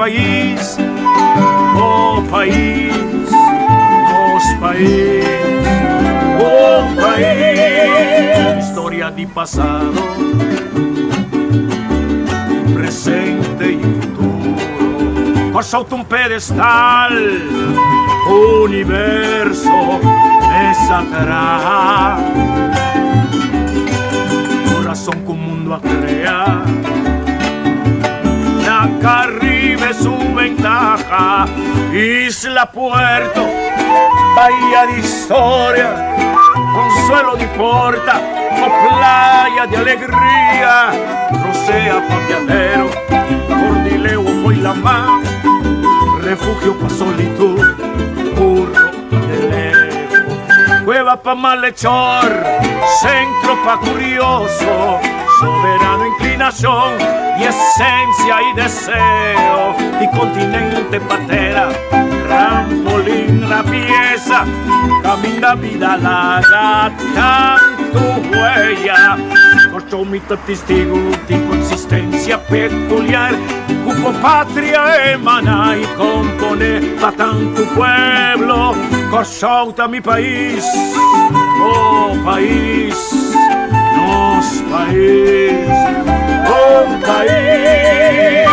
pais, oh pais, nos pais, oh pais. Historia di pasado, presente y futuro. Kòrsou ta un pedestal, universo mesa traha. Corazón ku mundo a crea. Na Caribe su ventaja. Isla Puerto, bahía di historia, consuelo di porta, o playa di alegria. Rosea pa viajero, Cordileo foi la mar, refugio pa solitud, burro y de lejos. Cueva pa malhechor, centro pa curioso, soberano inclinación y esencia y deseo, y continente patera, trampolín la pieza, camina vida larga, tanto huella, Corcho mi testigo de consistencia peculiar, cupo patria emana y compone pa tanto pueblo, Kòrsou ta mi pais, oh pais, nos pais, oh pais.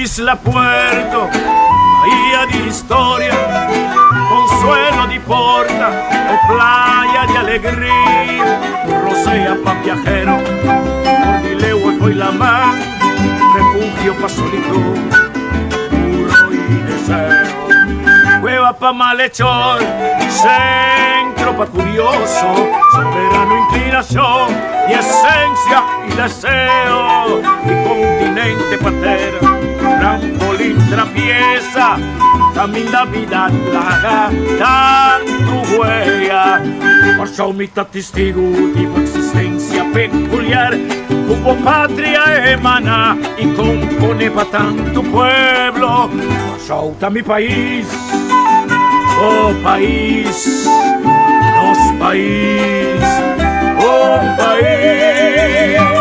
Isla Puerto, bahía de historia, consuelo di porta o playa de alegría, rosea pa viajero, Cordileo y la mar, refugio pa solitud, puro y deseo, cueva pa malhechor, centro pa curioso, soberano inclinación y esencia y deseo, y continente patera, trampolín trapieza, caminda vida laga tantu huella. Kòrsou mi ta testigu di bo existencia peculiar, ku bo patria emana y compone pa tantu pueblo. Kòrsou ta mi pais, bo pais, nos pais, oh pais.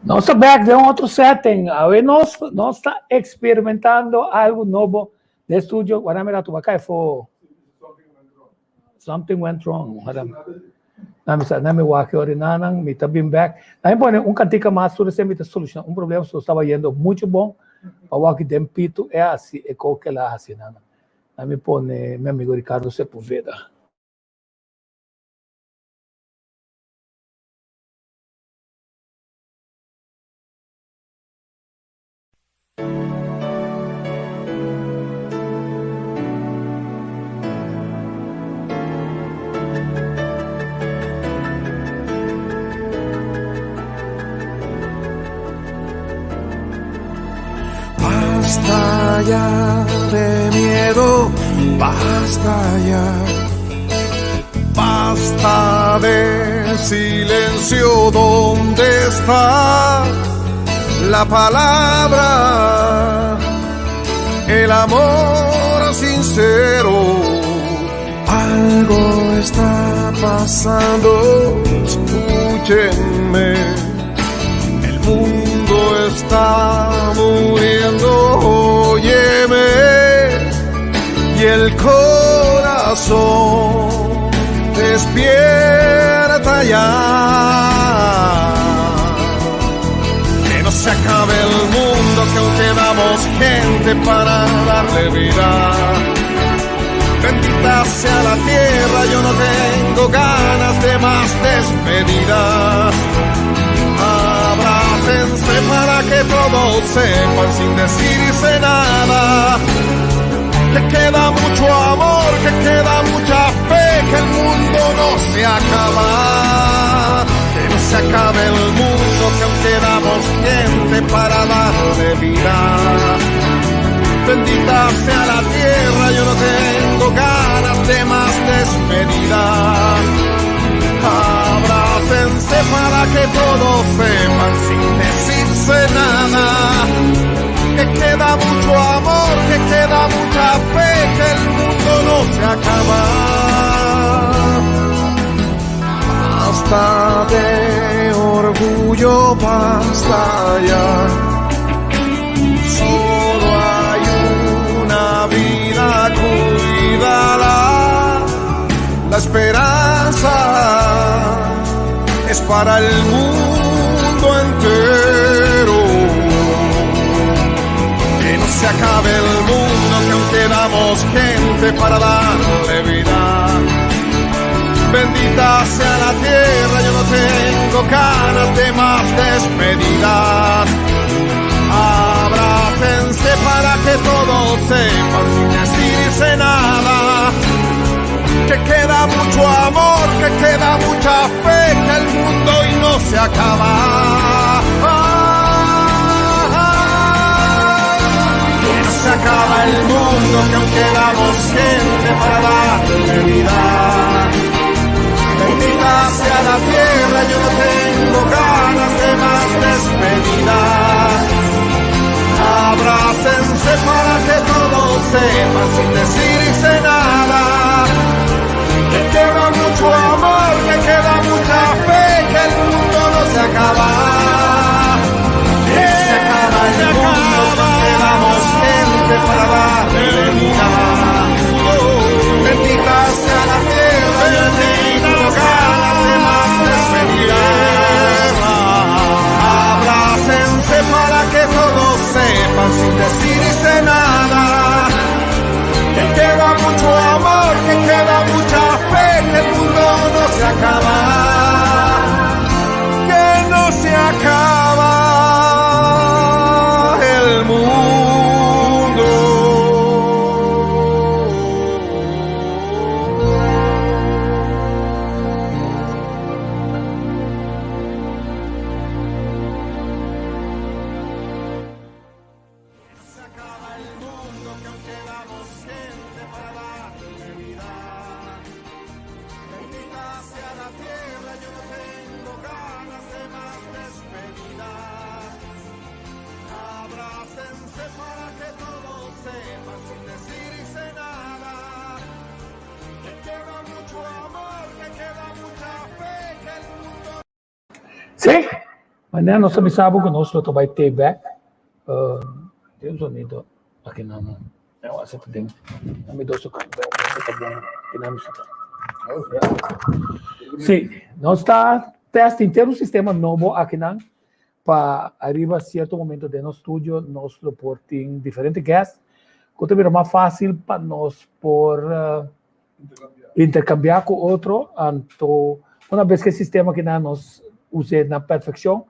Nos ta back den otro setting. Awe nos nos ta experimentando algo nobo den studio. Guarda mi rato, bacai fo. Something went wrong. Guarda. Nami sa, nami wak ori nanan, mi ta bin back. Nami pone un cantica mas, tur ese mi ta soluciona un problema, so estaba yendo mucho bon. Pa wak den pito e hasi e ko ke la hasi nanan. Nami pone mi amigo Ricardo Sepulveda. Basta ya de miedo, basta ya. Basta de silencio, ¿dónde está la palabra? El amor sincero. Algo está pasando, escúchenme. El mundo está muriendo, óyeme. Y el corazón despierta ya. Que no se acabe el mundo, que aún quedamos gente para darle vida. Bendita sea la tierra, yo no tengo ganas de más despedida. Abrácense para que todos sepan sin decirse nada. Que queda mucho amor, que queda mucha fe, que el mundo no se acaba. Que no se acabe el mundo, que aún quedamos gente para darle vida. Bendita sea la tierra, yo no tengo ganas de más despedida. Abrácense para que todos sepan sin decirse nada. Que queda mucho amor, que queda mucha fe, que el mundo no se acaba. Basta de orgullo, basta ya. Solo hay una vida, cuídala. La esperanza es para el mundo entero. Que no se acabe el mundo, que aún quedamos gente para darle vida. Bendita sea la tierra, yo no tengo ganas de más despedidas. Abrácense para que todos sepan sin decirse nada. Que queda mucho amor, que queda mucha fe, que el mundo hoy no se acaba. Ah, que no se acaba el mundo, que aún quedamos gente para darle vida. Bendita sea la tierra, yo no tengo ganas de más despedidas. Abrácense para que todos sepan sin decirse nada. Que queda mucho amor, que queda mucha fe, que el mundo no se acaba. Que no se acaba el mundo, que quedamos gente para darle vida. Bendita sea la tierra, yo no tengo ganas de más despedidas. Abrácense para que todos sepan sin decirse nada. Que queda mucho amor, que queda mucha fe, que el mundo no se acaba. Que no se acaba el mundo. Se acaba el mundo, que aún quedamos gente para darle vida. Bendita sea la tierra, yo no tengo ganas de más despedidas. Abrácense para que todos sepan sin decirse nada. Que queda mucho amor, que queda mucha fe, que el mundo Sí, mañana nos avisamos ku nos ta bai take back. Tin un sonido aki no, no. No, esei ta den. Mi dos ta bon. Aki no ta. Sí, nos ta testing tin un sistema nobo aki no pa ariba sierto momento den nos studio nos lo por tin diferente guests ku ta mas fásil pa nos por interkambiá ku otro. Anto, un bes ku e sistema aki nos usa na perfekshon,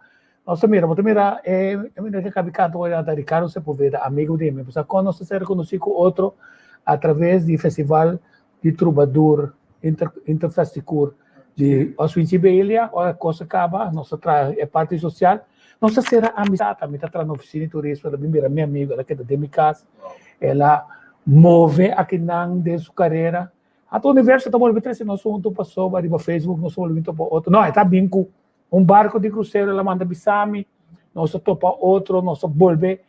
nos mira, bo mira, mira ku a kaba kanta Ricardo Sepúlveda, amigu di mi, pues kon nos a konosé ku otro a traves di festival di Troubadour, Interfesticur, di Oswin Sibelia, ora kos a kaba, nos traha e parti sosial, nos a sera amistat, mi ta na ofisina di turismo, el a bira mi amigu, el a keda den mi kas, el a move aki nan den su karera, Anto universo ta bolbe trese nos huntu pasó riba Facebook, nos bolbe topa otro. No, ta bin ku un barku di krusero, el a manda bisami, nos topa otro, nos bolbe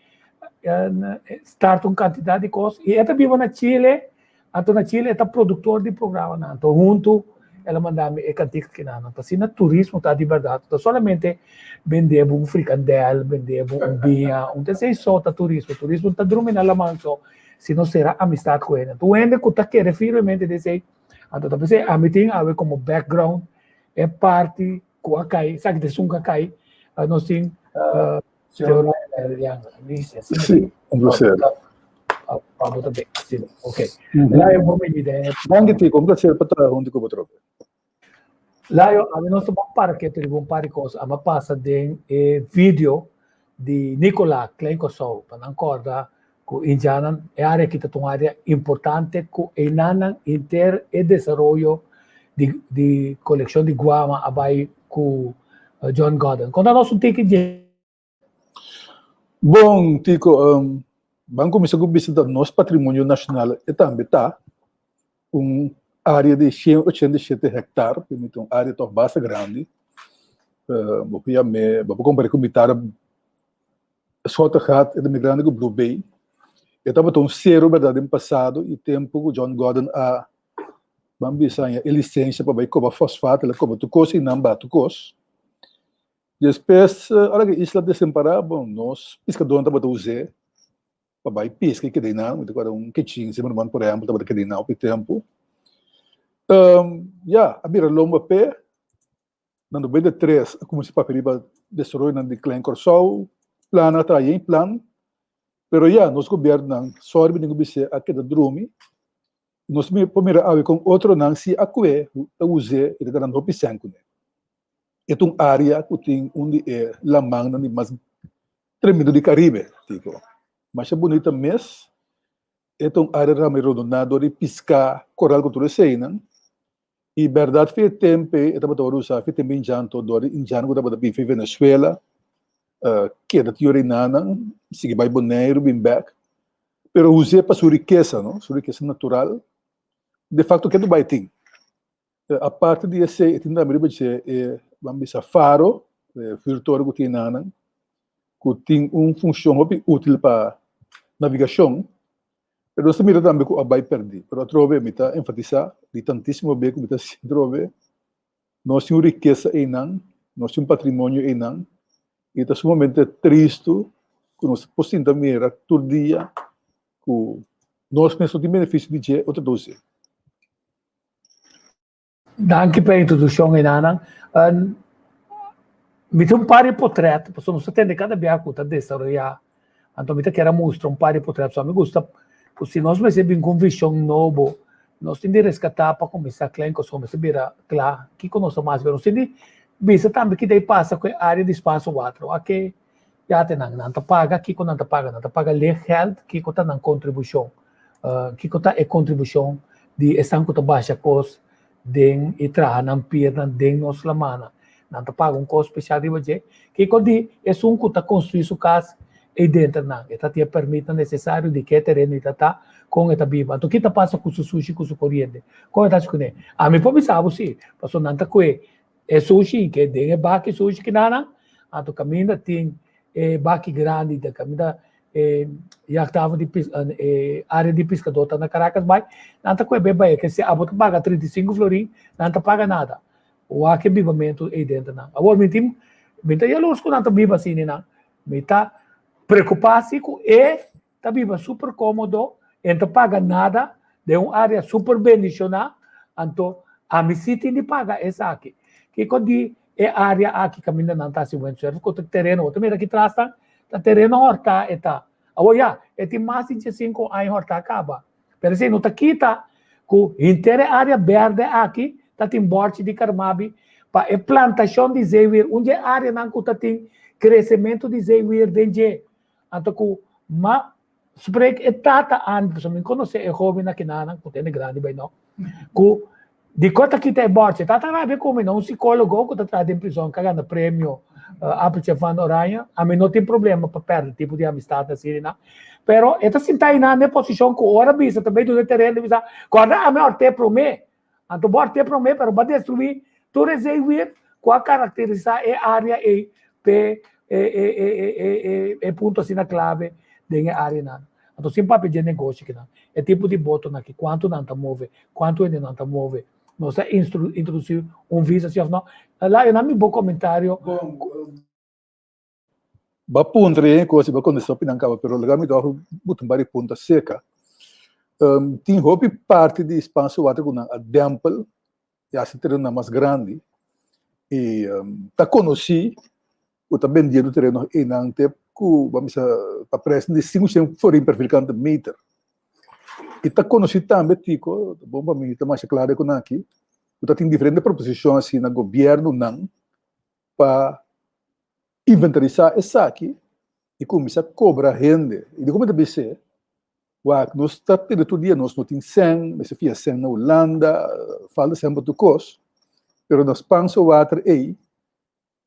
start un kantidat di kos. I e ta biba na Chile, anto na Chile e ta produktor di programa, anto huntu el a manda mi e kantika aki nan. Anto asina turismo ta di berdat. Ta solamente bende un frikandel, bende un biña, un esei so ta turismo. Turismo ta drumi na laman so, si no sera amistat ku hende. Anto hende ku ta kere firmemente di esei, anto ta pensei, ami tin awe komo background e parti ku a kai, sa ki esun ku a kai, nos tin señor Sí, un plaser. Pablo tambe. Sí, ok. Layo, bon binida. Danki, Tico, un plaser pa ta huntu ku bo. Layo, ami nos ta para ku un par di kos, ami a pasa den e video di Nicola Klein Kòrsou, pa nan kòrda. Ku indiannan e área aki ta un área importante ku einanan inter e desaroyo di di kolekshon di guama a bai ku John Gordon. Konta nos un tiki dje. Bon, Tico, ban kuminsá ku bisa ta nos patrimonio nashonal e tambe ta un área di 187 hektar, permite un área tòg basta grandi. Bo por yam'é, bo por kompar'é ku mitar Schottegat e ta mi grandi ku Blue Bay. E tabata un sero berdad den pasado i tempu ku John Gordon a ban bisa haña e lisensia pa bai koba fosfat, el a koba tur kos i nan baha tur kos. Despues ora ku e isla desempará, bon, nos piskadónan tabata us'é pa bai piska i keda einan. Mi ta kòrda un Kechin Zimmerman por ehèmpel tabata keda einan hopi tempu. Ya, a bira lomba p'e. Na 93 a kuminsá papia riba desaroyonan di Klein Kòrsou, plannan a traha yen plan, pero ya nos gobièrnunan sòri mi tin ku bis'é a keda drumi. Nos por mira awe kon otronan si a kue ta us'é i ta gana hopi sèn kuné. E ta un área ku tin un di e lamannan di mas tremendo di Karibe, Tico. Masha bunita mes, e ta un área rami rondoná dor di piská, koral ku tur eseinan. I bèrdat fi e tempu ei e tabata wòrdu usá fi tempu indjan tot dor di indjan ku tabata bin fi Venezuela keda tin orinanan sigui bai Boneiru bin bèk pero us'é pa su rikesa no su rikesa natural de fakto ke bai tin aparte di esei e tin tambe riba dje e ban bisa faro e vuurtoren ku tin enanan ku tin un funshon hopi útil pa navegashon. Pero nos ta mira tambe ku a bai pèrdí. Pero atrobe mi ta enfatisá di tantísimo be ku mi ta hasi atrobe, nos tin un rikesa einan, nos tin un patrimonio einan, i ta sumamente tristu ku nos por sinta mira tur dia ku nos mes no tin benefisio di dje otro ta us'é. Danki pa e introdukshon enanan. Mi tin un par di potrèt, pasobra nos ta tende kada bia ku ta desaroyá, anto mi ta kier a mustra un par di potrèt. So mi gusta ku si nos mester bin ku un vishon nobo, nos tin di reskatá pa kuminsá kla en kos mester bira kla kiko nos ta mas. Pero nos tin di bisa tambe kita e pasa ku e área di Spaso Water. Wak e yatenan, nan ta paga, kiko nan ta paga? Nan ta paga leefgeld, kiko ta nan kontribushon? Kiko ta e kontribushon di esnan ku ta basha kos den i traha nan piernan den nos lamannan? Nan ta paga un kos spesial riba dje? Kiko di esun ku ta konstruí su kas ei denter nan? E ta tin e pèrmitnan nesesario di ke tereno i ta ta, kon e ta biba? Anto ki ta pasa ku su sushi ku su koriente? Kon e ta hasi kuné? Ami por bisa bo si, pasobra nan ta kue e sushi ke den e baki sushi kinanan, anto kaminda tin e baki grandi ta kaminda e jachthaven di pis e area di piskadó ta na Caracas bai, nan ta koe bai ke si abo ta paga 35 florin, nan ta paga nada. Wak e bibamentu ei denter nan. Awor mi tin mi ta yalurs ku nan ta biba asina nan. Mi ta preokupá si ku e ta biba super kómodo, e no ta paga nada den un área super bendishoná, anto ami sí tin di paga esaki. Kiko di e área aki kaminda nan ta hasi windsurf ku ta tereno? Bo ta mira aki tras nan, ta tereno hòrtá e ta. Awor ya, e tin mas di diesinku aña hòrtá kaba. Pero esei no ta kita ku henter e área bèrdè aki ta tin bòrchi di Carmabi pa e plantashon di zeewier, un dje áreanan ku ta tin kresementu di zeewier den dje. Anto ku ma spreek e tata Andy, pasobra mi konosé e hóben akinanan ku tene grandi bai no, ku dikon ta kita e bòrchi? E tata rabia ku mi, no un sikólogo ku ta traha den prizòn ku a gana premio Appeltje van Oranje, ami no tin problema pa pèrdè tipo di amistat asina nan, pero e ta sinta einan den posishon ku ora bisa ta bai duna e tereno ta bisa, kòrda ami òrt'é promé, Anto bo art'é promé, pero bo a destruí tur e zeewier ku a karakterisá e área ei p'e e punto asina klave den e áreanan. Anto sin papia dje negoshi kinan, e tipo di botonan aki, kuantu nan ta move, kuantu hende nan ta move, nos a introdusí un visa si òf no? Layo, na mi bo komentario. Bo a puntra e kos i bo a kontestá hopi nan kaba, pero laga mi dòg buta un par di punta seka. Tin hopi parti di Spaanse Water ku nan a dèmpel i hasi terenonan mas grandi i ta konosí ku ta bendiendo tereno einan te ku bo a bisa pa prijs di sinku shen florin per vierkante meter. I ta konosí tambe Tico, ta bon pa mi ta masha kla ku nan aki, ku ta tin diferente proposishon asina gobièrnunan pa inventarisá esaki i kuminsá kobra hende. I di kon mi ta bis'é? Wak, nos ta tende tur dia nos no tin sèn, mester fia sèn na Hulanda, falta sèn pa tur kos, pero nos pansa water ei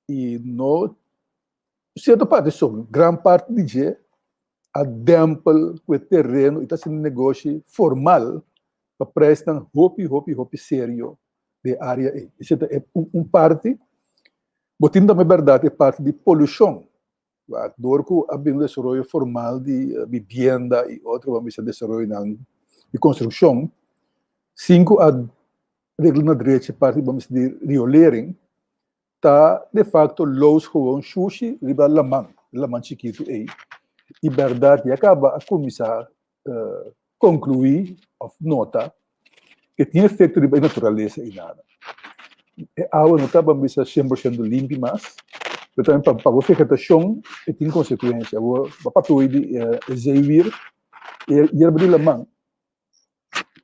i no sierto parti so, gran parti di dje a dèmpel ku e tereno i ta hasiendo negoshi formal pa preisnan hopi hopi hopi serio den e área ei. Esei ta un parti. Bo tin tambe bèrdat e parti di polushon. Dor ku a bin un desaroyo formal di bibienda i otro bo a bisa desaroyonan di konstrukshon, sin ku a regla na drechi parti bo a bisa di riolering, ta de fakto lous gewoon shushi riba laman, laman chikitu ei. I bèrdat ya kaba a kuminsá konkluí òf nota ke tin efekto riba e naturalesa i nada. E awa no ta ban bisa 100% limpi mas, pero tambe pa pa bo vegetashon e tin konsekuensia. Bo bo papia hoy di e zeewier, e yerba di laman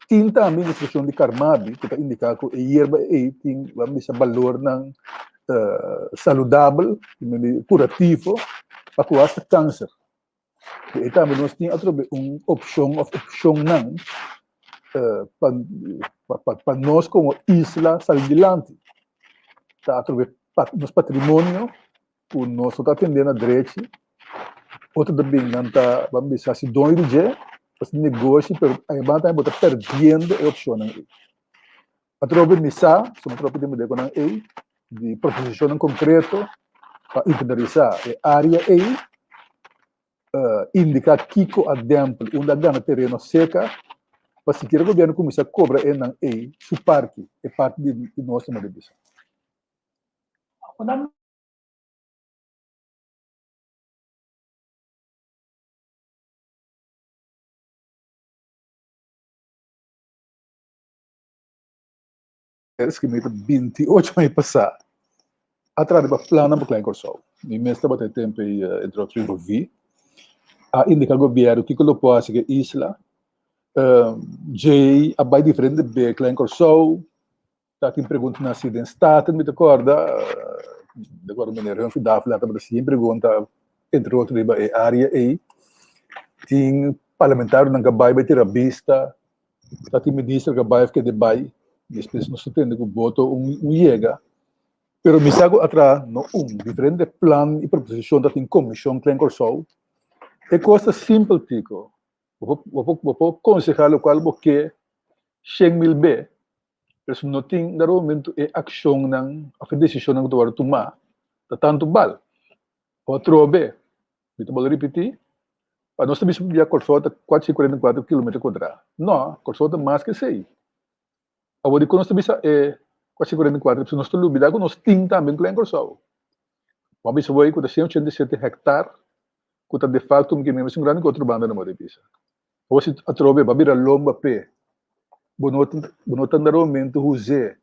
tin tambe investigashon di Carmabi ku ta indiká ku e yerba ei tin ban bisa balornan saludabel, kurativo pa ku asta kanser. E tambe nos tin atrobe un opshon òf opshonnan pa pa nos komo isla sali dilanti. Ta atrobe nos patrimonio ku nos no ta atendé na drechi, otro ta bin nan ta ban bisa hasi doño di dje, hasi negoshi pero ayabanda tambe bo ta perdiendo e opshonnan ei. Atrobe mi sa, su mi atrobe tin ku nan ei, di proposishonnan konkreto pa inventarisá e área ei, indiká kiko a dèmpel, unda a gana tereno seka, pa sikiera gobièrnu kuminsá kobra e nan ei su parti, e parti di nos ta manda bisa. Es ki mi ta 28 aña pasá a traha riba plannan pa Klein Kòrsou. Mi mes tabata e tempu ei entre otro envolví. A indiká gobièrnu kiko lo por hasi ku e isla. Djei a bai diferente be Klein Kòrsou. Ta tin preguntanan hasi den Staten mi ta kòrda. Mi ta kòrda meneer Humphrey Davelaar tabata hasi yen pregunta entre otro riba e área ei. Tin parlamentarionan ku a bai bai tira bista. Ta tin minister ku a bai of kende bai, despues nos ta tende ku boto un un yega. Pero mi sa ku a traha no un, diferente plan i proposishon ta tin komishon Klein Kòrsou. E kos ta simpel Tico, bo por bo por bo por konsehá lokual bo ke 100.000 be, pero si no tin dado momento e akshonnan òf e desishonnan ku ta wòrdu tumá ta tantu bal. Atrobe, Mi ta bolbe ripití, pa nos ta bisa bia Kòrsou ta 444 kilometer kuadrá. No, Kòrsou ta mas ke esei. Awor dikon nos ta bisa e 444? Pasobra nos ta lubidá ku nos tin tambe un Klein Kòrsou. Bo a bisa bo ei ku ta 187 hèktar ku ta defakto un kimemes un grandi ku otro banda no bo ta bisa. Awor si atrobe bo a bira lomba p'e, bo no ta bo no ta na momento huz'é,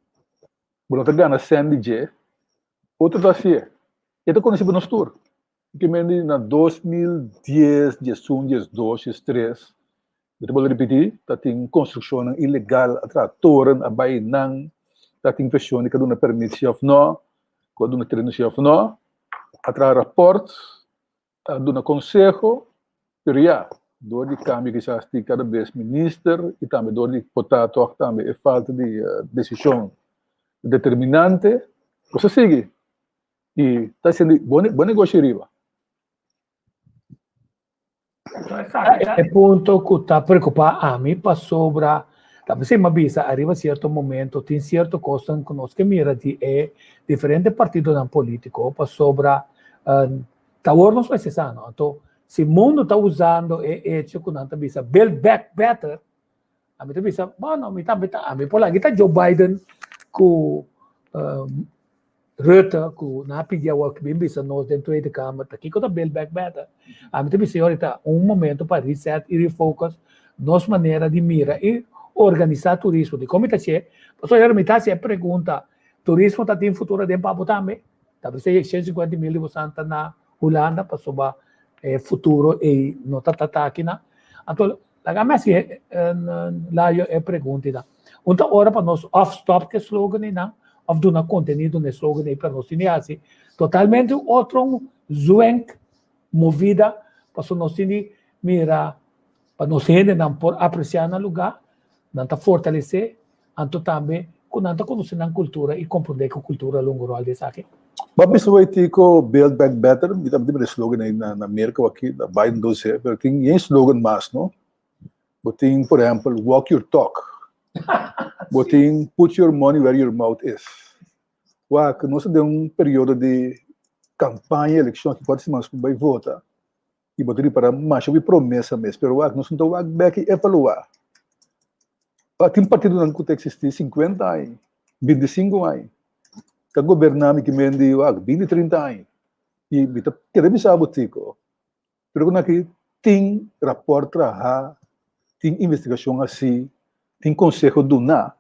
bo no ta gana sèn di dje, otro ta hasié. E ta konosí pa nos tur. Ke men di na 2010, 11, 12, 13, mi ta bolbe ripití, ta tin konstrukshonnan ilegal a traha toren, a bai nan, ta tin kuestion di ka duna permit si òf nò, ku a duna tereno si òf nò, a traha rapòrt, a duna konseho, pero ya, dor di kambio kisas di kada bes minister i tambe dor di por ta tòg tambe e falta di desishon determinante, kos a sigui. I ta haciendo bon, bon negoshi riba. E punto ku ta preokupá ami pasobra ta p'esei mi a bisa ariba sierto momento tin sierto kosnan ku nos ke mira di e diferente partidonan polítiko pasobra ta awor nos mester sa no. Anto si mundu ta usando e echo ku nan ta bisa build back better ami ta bisa bueno mi tambe ta ami por laga ta Joe Biden ku Rutte ku nan a pidi awor ku bin bisa nos den Tweede Kamer ta kiko ta Build Back Better. Ami ta bisa yori ta un momento pa reset i refocus nos manera di mira i organisá turismo. Dikon mi ta hasié? Pasobra yori mi ta hasi e pregunta, turismo ta tin futuro den pa bo tambe? Ta bisa 150 mil di bosan ta na Hulanda pasobra e futuro ei no ta ta akinan. Anto laga mi hasi Layo e pregunta. Un ta ora pa nos of stop ku e slogan einan of duna kontenido na e slogan ei, pero nos tin di hasi totalmente un otro zwenk, movida, pasobra nos tin di mira. Pa nos hendenan por apresiá nan lugá, nan ta fortalesé, anto tambe ku nan ta konosé nan kultura i komprondé ku kultura lungu ròl di esaki. Bo a bisa wei Tico, Build Back Better, mi ta mira e slogan ei na Merka aki, na Biden ta us'é, pero tin yen slogan mas no. Bo tin por ehèmpel Walk your talk, bo tin Put your money where your mouth is. Wak, nos ta den un periodo di kampaña elekshon aki kuater siman nos por bai vota. I bo ta ripará masha hopi promesa mes, pero wak, nos no ta wak bek i evaluá. Wak, tin partidonan ku ta eksistí sinkuenta aña, bintisinku aña, ta goberná mi ki men di wak binti, trinta aña. I mi ta kere bisa bo Tico, pero ku nan aki tin rapòrt trahá, tin investigashon hasí, tin konseho duná,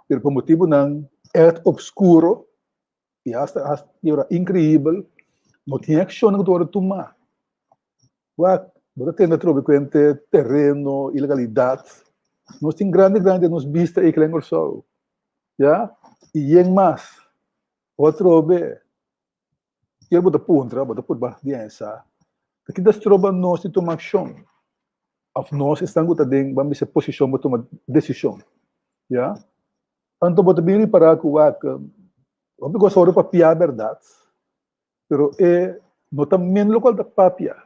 pero pa motibunan ègt opskuro, I hasta hasta e ora increibel, no tin accionnan cu ta worde tuma. Wak, bo ta tende atrobe cuente tereno, ilegalidad. Nos tin grandi grandi den nos bista ei Klein Corsou. Ya? I yen mas. Bo atrobe, kier bo ta puntra, bo ta purba di ansa, ta ki ta stroba nos di tuma accion? Of nos esnan cu ta den, ban bisa, posicion pa tuma decision. Ya? Anto bo ta bin ripará ku wak, hopi kos ora papia bèrdat, pero e no ta men lokual ta papia.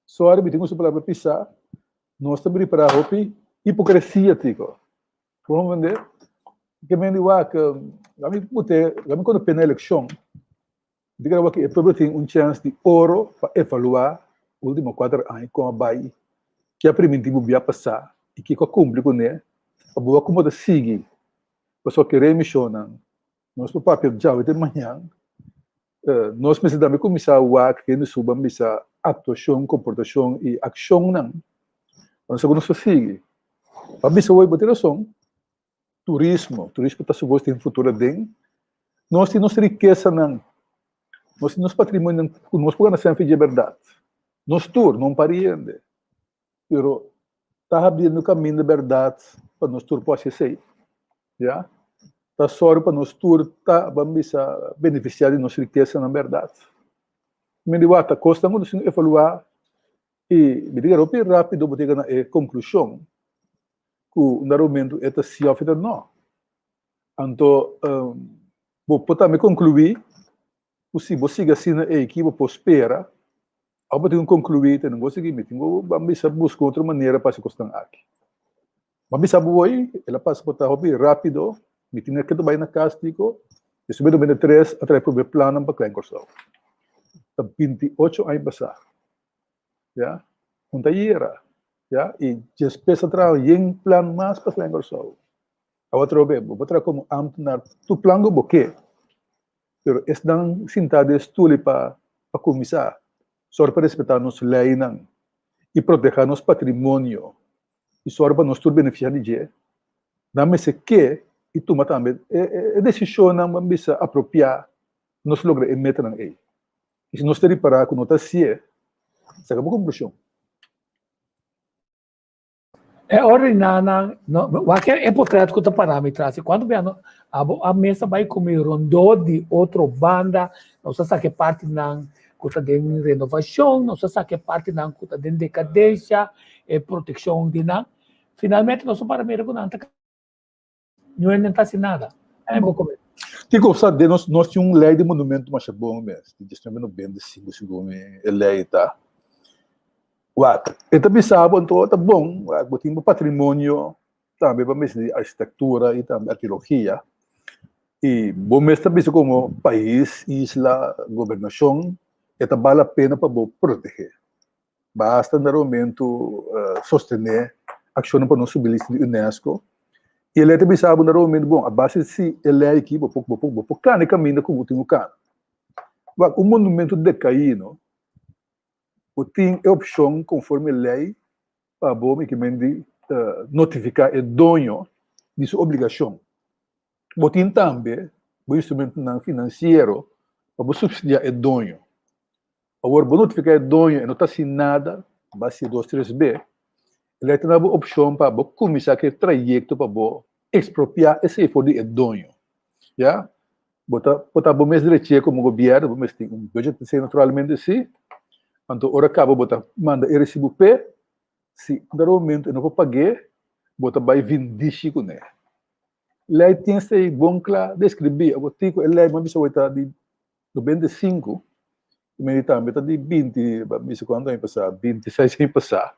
Sòri, mi tin usa palabra pisá, nos ta bin ripará hopi hipokresia, tiko. Bo comprende? Ke men di wak, ami pute, ami kono pena elekshon, mi ta kere wak e pueblo tin un chèns di oro pa evaluá último kuater aña kon a bai, ke a primintí bo bia pasá i kiko a kumpli kuné, pa bo wak kon bo ta sigui. Pasobra kere mishonnan, nos por papia djawe te mañan, nos mester tambe kuminsá wak hende suba bisa aktuashon, komportashon i akshonnan pa nos sa ku nos ta sigui. Pa bisa woi bo tin rason. Turismo, turismo ta supos tin futuro aden. Nos tin nos rikesanan, nos tin nos patrimonionan ku nos por gana sèn dje bèrdat. Nos tur, no un par di hende. Pero ta habriendo kaminda bèrdat pa nos tur por hasi esei. Ya. Ta sòru pa nos tur ta, ban bisa, benefisiá di nos rikesanan bèrdat. Mi di wak ta kosnan ku nos tin ku evaluá i mi di hopi rápido bo ta yega na e konklushon ku un dado momento e ta si òf e ta nò. Anto bo por tambe konkluí ku si bo sigui asina ei ki bo por spera òf bo tin ku konkluí te no bo sigui mi tin ku ban bisa buska otro manera pa hasi kosnan aki. Bo a bisa bo hoy el a pasa por ta hopi rápido mi tin ke ta bai na kas diko despues 2003 a trae promé plannan pa Klein Kòrsou. Ta 28 aña pasá. Ya, un ta yera, ya, i despues a traha yen plan mas pa Klein Kòrsou. Awa atrobe, bo por traha komo ámtenar tur plan ku bo ke, pero esnan sintá den stuli pa pa kuminsá, sòru pa respetá nos leinan i protehá nos patrimonio i sòru pa nos tur benefisiá di dje, nan mester ke i tuma tambe e e desishonnan, bo a bisa, apropiá pa nos logra e metanan ei. I si nos ta ripará ku no ta hasié, saka bo konklushon. E ordenanan, no, wak e potret ku ta pará mi tras. I kuantu bia no, abo a mesa bai ku mi rondó di otro banda, nos a saka e partinan ku ta den renovashon, nos a saka e partinan ku ta den dekadensha, e protekshon di nan. Finalmente nos a para mira ku nan ta. Ñoe no ta hasi nada. Ai bo come. Kiko sa den nos nos tin un lei di monumento masha bon mes, di 1995 segun mi e lei ta. Wak, e ta bisa bo anto ta bon, wak bo tin bo patrimonio tambe pa mester di arkitektura i tambe arkeologia i bo mes ta bisa komo pais, isla, gobernashon e ta bal la pena pa bo protegé. Basta na momento sostené akshonnan pa nos subi lista di UNESCO. I e lei ta bisa bo na momento, bon, a base si e lei aki bo por bo por bo por kana e kaminda ku bo tin ku kana. Wak, un monumento dekaí no, bo tin e opshon konforme e lei pa bo mi ke men di notifiká e doño di su obligashon. Bo tin tambe bo instrumentonan finansiero pa bo supsidiá e doño. Awor bo notifiká e doño e no ta hasi nada, bo a hasi dos tres be, e lei ta duna bo opshon pa bo kuminsá ku e trayekto pa bo ekspropiá esei for di e doño. Ya, bo ta bo ta bo mes drechi komo gobièrnu, bo mes tin un budget esei naturalmente si, anto ora kaba bo ta manda e resibu p'e. Si un momento e no por pag'é, bo ta bai vindishi kuné. Lei tin esei bon kla deskribí. Abo tin ku e lei mi a bisa awor ta di 95, i mi di tambe ta di 20, mi a bisa kuantu aña pasá, 26 aña pasá.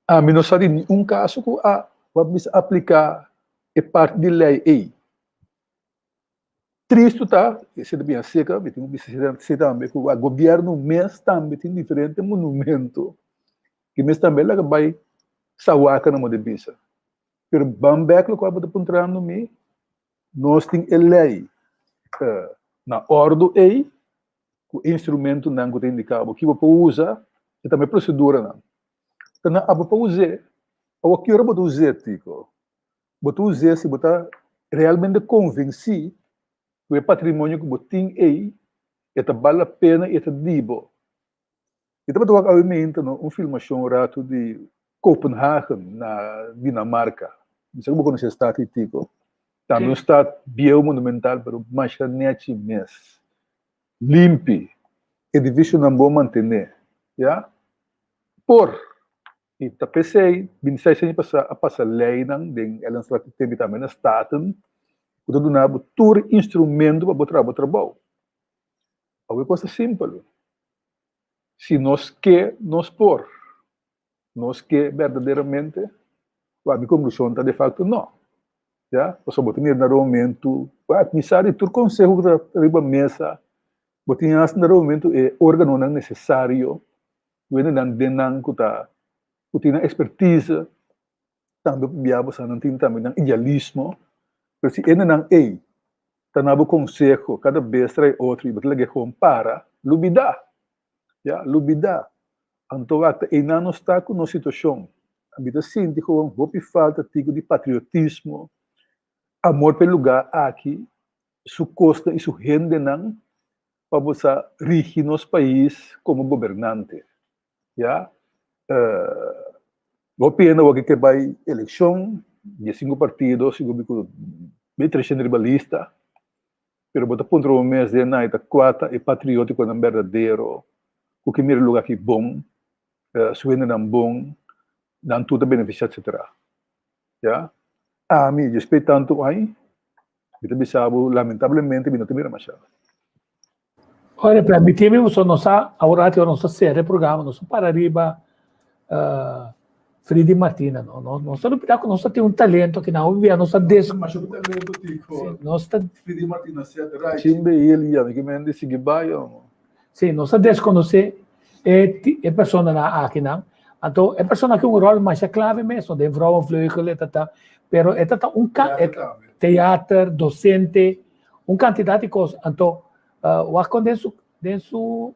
Ami no sa di niun kaso ku a bisa apliká e parti di lei ei. Tristu ta, esei ta bin aserka, mi tin ku bisa esei tambe, ku a gobièrnu mes tambe tin diferente monumento ku mes tambe laga bai sawaka nan bo ta bisa. Pero ban bek lokual bo ta puntrando mi, nos tin e lei na òrdu ei, ku instrumentonan ku ta indiká bo ki bo por usa i tambe proseduranan. Ta na abo pa us'é. Awor ki ora bo ta us'é, Tico? Bo ta us'é si bo ta realmente konvensí ku e patrimonio ku bo tin ei e ta bal la pena i e ta di bo. Mi tabata wak awe meinta no un filmashon ratu di Kopenhagen na Dinamarka. Mi sa ku bo konosé e stat ei Tico. Tambe un stat bieu monumental pero masha nechi mes. Limpi, edifisionan bon mantené, ya. Por i ta p'esei 26 aña pasá a pasa leinan den Ellenstraat i tembe tambe na Staten ku ta duna bo tur instrumento pa bo traha bo trabou. Awe kos ta simpel. Si nos ke, nos por. Nos ke berdaderamente? Wak, mi konklushon ta de fakto no. Ya, pasobra bo ta mira na romentu, wak, mi sa di tur konseho ku ta riba mesa, bo tin hasta na romentu e organonan nesesario, ku hendenan den nan ku ta, ku tin nan ekspertise, tambe bia bo sa nan tin tambe nan idealismo, pero si hendenan ei ta na bo konseho kada bes trae otro i bo ta lag'é gewoon para, lubidá, ya, lubidá. Anto wak ta einan nos ta ku nos situashon. Mi ta sinti gewoon hopi falta tiko di patriotismo, amor pa e lugá aki, su kosnan i su hendenan pa bo sa rigi nos pais komo gobernante. Ya. Hopi hende awor ke bai elekshon, 15 partido, sigur mi ku 1300 riba lista, pero bo ta puntra bo mes den nan e ta kua ta e patriotikonan berdadero ku ke mira e lugar aki bon, su hendenan bon, nan tur ta benefisiá etsetera. Ya. Ami, despes tantu aña, mi ta bisa bo lamentablemente mi no ta mira masha. Ora, permití mi pasobra nos a awor ora nos a sera e programa nos a para riba Fridi Martina no no nos ta lubida ku nos ta tin un talento aki nan hopi bia nos ta des Masha ku talento Tico. Si nos ta Fridi Martina set right. Chimbe hel ya mi ke mende sigui bai omo. Si nos ta deskonosé e e personanan aki nan anto e persona aki un ròl masha klave mes no den Vrouwenvleugel e ta ta pero e ta ta un teater dosente un kantidat di kos anto wak kon den su den su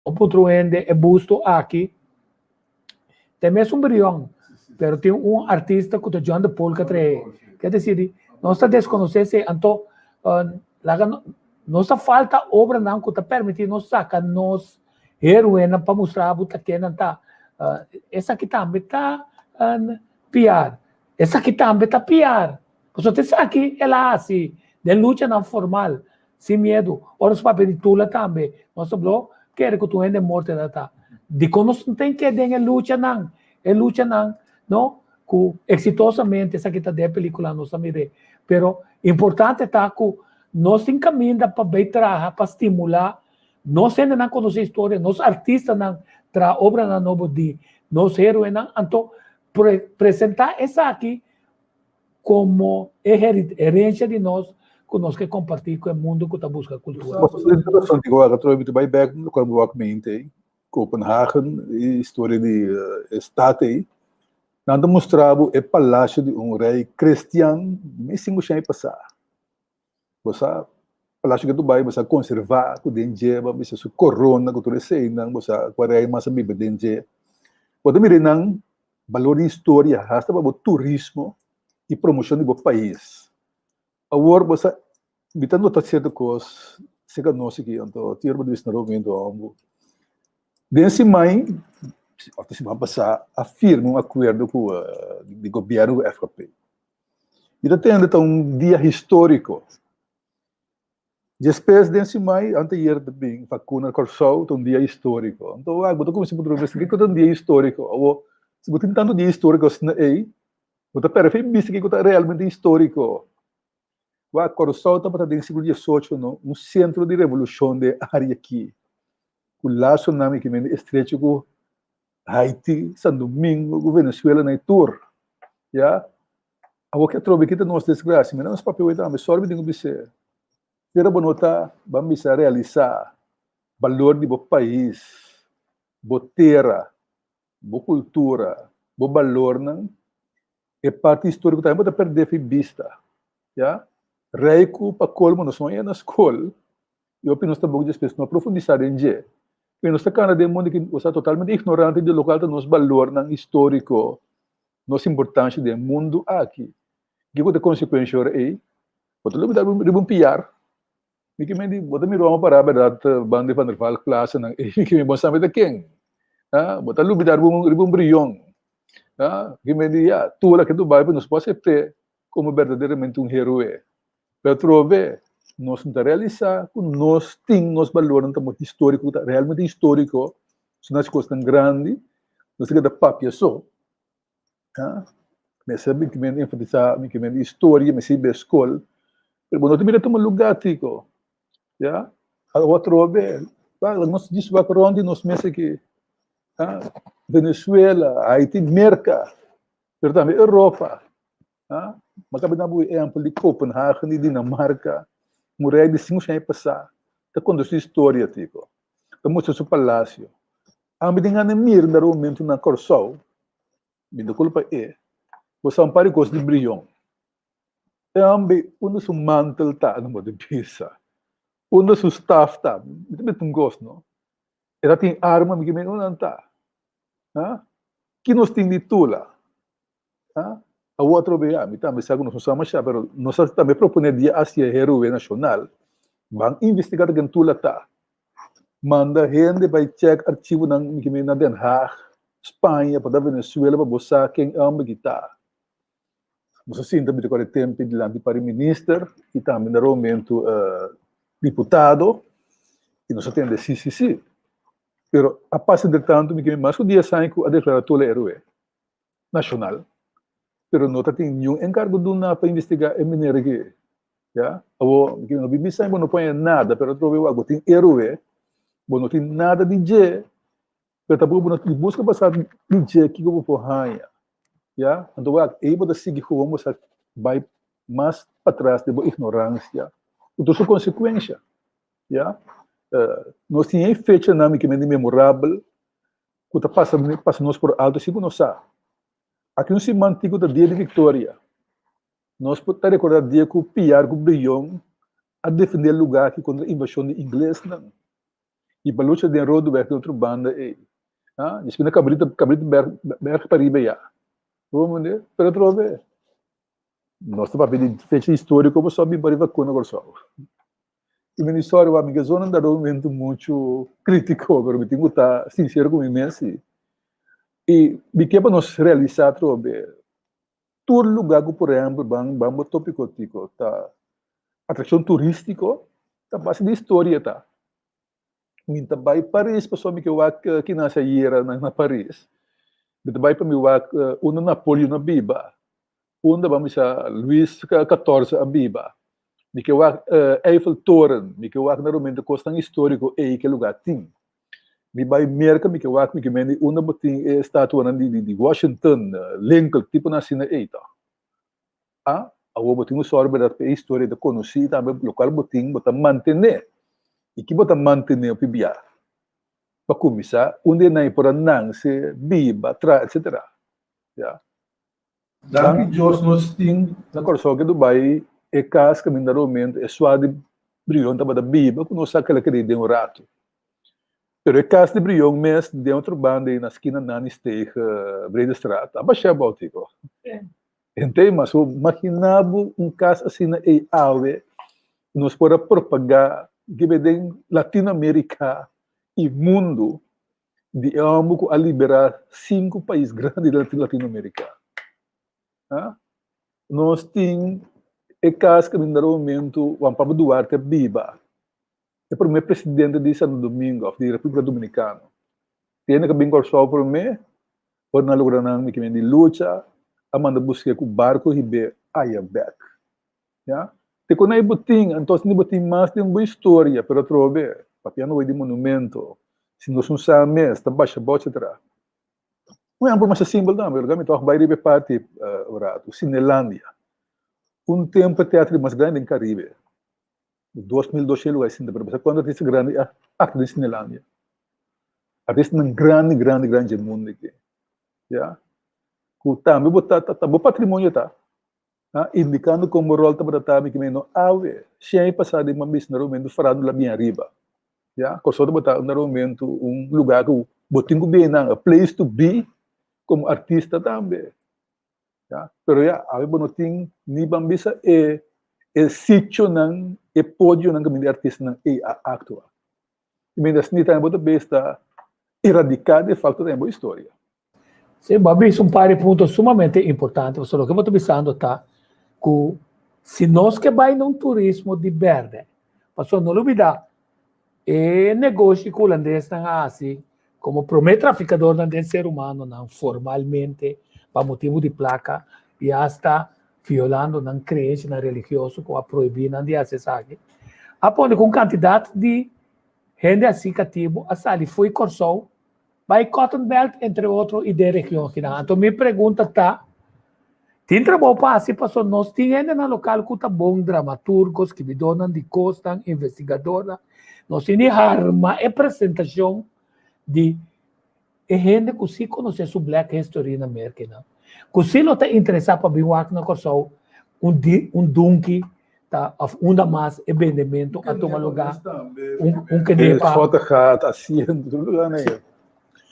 O puntra un hende e busto aki ta e mesun brion, pero tin un artista ku ta John de Paul ka trae. Ke desir di nos ta deskonosé esei, anto laga nos ta falta obranan ku ta permití nos saka nos héroenan pa mustra bo ta ken nan ta. Esaki tambe ta PR. Esaki tambe ta PR. Pasobra ta esaki el a hasi den luchanan formal. Sin miedu. Ora nos papia di Tula tambe, nos ta blo kere ku tur hende morto ta ta. Dikon nos no ten ke den e luchanan? E luchanan, no, ku eksitosamente esaki ta den e pelikula nos a mir'é. Pero importante ta ku nos tin kaminda pa bai traha pa stimulá nos hendenan konosé historia, nos artistanan traha obranan nobo di nos héroenan, anto presentá esaki komo e herensia di nos. ku nos ke kompartí ku e mundu ku ta buska kultura. Interesante ku wak atrobe ta bai bèk lokual bo wak mente ei, Kopenhagen, e historia di e stat ei. Nan ta mustra bo e palasio di un rei kristian 1500 aña pasá. Bo sa palasio ke Dubai bo sa konservá ku den dje, bo a bisa su korona ku tur eseinan, bo sa kua rei mas a biba den dje. Bo ta mira einan balor di historia hasta pa bo turismo i promoshon di bo pais. Awor bo sa mi ta nota sierto kos serka nos aki anto tin ora bo ta bisa na momento hombo. Den siman òf di siman pasá a firma un akuerdo ku di gobièrnu ku FKP. Mi ta tende ta un dia históriko. Despues den siman anteayer ta bin vakuna Kòrsou ta un dia históriko. Anto wak bo ta kuminsá puntra bo mes kiko ta un dia históriko? Awor si bo tin tantu dia históriko asina ei Bo ta perde fe bista kiko ta realmente históriko. Wak, Kòrsou tabata den siglo diesocho no, un sentro di revolushon den e área aki, ku lasonan i kimente estrecho ku Haiti, San Domingo, ku Venezuela na e tur. Ya. Awor ke atrobe kita nos desgrasia, mira nos papia awor tambe, sòri mi tin ku bis'é. Pero bo no ta ban bisa realisá balor di bo pais, bo tera, bo kultura, bo balornan, e parti históriko tambe bo ta pèrdè fi bista, ya. Rei ku pa kolmo nos no a yega na skol i hopi nos tampoko despues no a profundisá den dje. Pero nos ta kana den mundu ki nos ta totalmente ignorante di lokual ta nos balornan históriko, nos importansha den mundu aki. Kiko ta e konsekuensha ora ei? Bo ta lubidá riba un piar. Mi ke men di, bo ta mira ome pará bèrdat banda di Van der Valk Plaza nan, ei mi ke men bo sabe ta ken. Ah, bo ta lubidá riba un riba un brion. Ah, mi ke men di, ya, tur loke Dubai nos por asept'é komo berdaderamente un heroe. Pero atrobe nos no ta realisá ku nos tin nos balornan ta históriko, ku ta realmente históriko, su na kosnan grandi, nos ta keda papia so. Ah, mester mi ke men enfatisá, mi ke men historia, mester bai skol, pero bo no ta mira tuma lugá tiko, ya. Awor atrobe, nos djis wak rònt di nos mes aki, ah, Venezuela, Haiti, Merka, pero tambe Europa, ah. Mi a kaba di duna bo e ehèmpel di Kopenhagen di Dinamarka, un rei di 500 aña pasá ta konta su historia tiko, ta mustra su palasio. Ami den gana mira un dado momento na Kòrsou, mi ta kulpa e, bo sa un par di kos di Brion. E homber unda su mantel ta, no bo ta bisa. Unda su staf ta, mi ta mete un kos no. E ta tin arma, mi ke mira unda nan ta. Ha? Ki nos tin di Tula? Ha? Awor atrobe ya, mi tambe sa ku nos no sa masha, pero nos a tambe proponé dia hacia heroe nashonal, ban investigá ta ken Tula ta. Manda hende bai chèk archivonan mi ke na Den Haag, Spaña, pa ta Venezuela pa bo sa ken e hòmber ki ta. Nos a sinta mi ta kòrda e tempu dilanti par di minister i tambe na romentu diputado i nos a tende si si si. Pero a pasa entretantu mi ke mas ku dies aña ku a deklará Tula heroe nashonal, pero no ta tin niun enkargo duna pa investigá e mener aki. Ya, awor mi no bin bisa bo no pone nada, pero atrobe wak bo tin héroe, bo no tin nada di dje, pero tampoko bo no tin buska pa sa di dje kiko bo por haña. Ya, anto wak ei bo ta sigui gewoon bo sa bai mas patras den bo ignoransia ku tur su konsekuensha. Ya, nos tin e fechanan mi ke mende memorabel ku ta pasa pasa nos por alto sin ku nos sa. Aki un siman tin ku ta dia di viktoria. Nos por ta rekordá dia ku Piar ku Brion a defendé e lugá aki kontra invashon di inglesnan i pa lucha den Rodeweg den otro banda ei. Ah, di spina Cabrita, Cabrita Berg, Berg pariba ya. Bo mende? Pero atrobe, nos ta papia di fecha históriko pasobra bin pariba vakuna Kòrsou. I mi di sòri wak, mi ke zona un dado momento muchu krítiko, pero mi tin ku ta sinsero ku mi mes si. I mi ke pa nos realisá atrobe Tur lugá ku por ehèmpel ban ban bo tópiko tiko ta atrakshon turístiko ta base di historia ta. Mi ta bai Paris pasobra mi ke wak kinan si ayera na Paris. Mi ta bai pa mi wak unda Napoleon a biba, unda ban bisa Luis katorse a biba. Mi ke wak Eiffeltoren, mi ke wak na rumente kosnan históriko ei ke lugá tin. Mi bai Merka mi ke wak mi ke mende unda bo tin e estatuanan di di Washington, Lincoln, tiponan asina ei ta. A. Awor bo tin un sòru bèrdat pa e historia ta konosí i tambe lokual bo tin bo ta mantené. I ki bo ta mantené hopi bia? Pa kuminsá, unda e nan e por a nanse, biba, traha, etsetera. Ya. Danki Dios nos tin na Kòrsou ke Dubai e kas kaminda Romento e sua di Brion tabata biba ku nos sa kila keda den un ratu. Pero e kas di Brion mes den otro banda ei na skina Nanisteeg Bredestraat a bashá abou tiko. Henter mas bo magina bo un kas asina ei awe nos por a propagá kibe den Latinoamerika i mundu di e homber ku a liberá sinku pais grandi di Latinoamerika. Ha? Nos tin e kas kaminda na momento Juan Pablo Duarte a biba, e promé presidente di Santo Domingo òf di Repúblika Dominikano. Tene ku a bin Kòrsou promé, ora nan a logra nan mikimen di lucha, a manda busk'é ku barku hib'é aya bèk. Ya. Te con ei bo tin, anto asina bo tin mas den bo historia, pero atrobe, papiando hoy di monumento, si nos no sa mes, ta basha bochi atrás. Un ehempel masha simpel tambe, loke mi tok bai riba e parti un ratu, Cinelandia. Un tempo e teatro di mas grandi den Caribe, 2200 lugar sinta, pero bo sa cuanto artista grandi a actua den Cinelandia? Artistanan grandi, grandi, grandi dje mundo aki, ya. Cu tambe bo ta, ta bo patrimonio ta. Indicando con bo rol tabata ta mi kimen no awe shen pasa di man bisa na momento farandula bien ariba ya Kòrsou tabata na momento un lugar ku bo tin ku bini nan a place to be komo artista tambe ya pero ya awe bo no tin ni ban bisa e e sitionan e podionan kaminda e artistanan ei a aktua i mientras ni tambe bo ta bes ta eradiká de fakto den bo historia. Sí, bo a bisa un par di punto sumamente importante, pasobra loke bo ta bisando ta ku si nos ke bai na un turismo di bèrdè, pasobra no lubidá e negoshi ku hulandesnan a hasi komo promé trafikadornan den ser humanonan formalmente pa motibu di plaka i asta violando nan kreensianan religioso ku a prohibí nan di hasi esaki, a pone ku un kantidat di hende hasi katibu a sali fo'i Kòrsou Bai Cotton Belt entre otro i den region akinan. Anto mi pregunta ta, tin trabou pa hasi paso nos tin hendenan lokal ku ta bon dramaturgo, skibidornan di kosnan, investigadornan. Nos tin di harma e presentashon di e hende ku si konosé su Black History na Merkinan, ku si lo ta interesá pa bin wak na Kòrsou un di un dunki ta of unda mas e bendementu a tuma lugá, un un kenepa. Schottegat, asiento, tur lugar na e.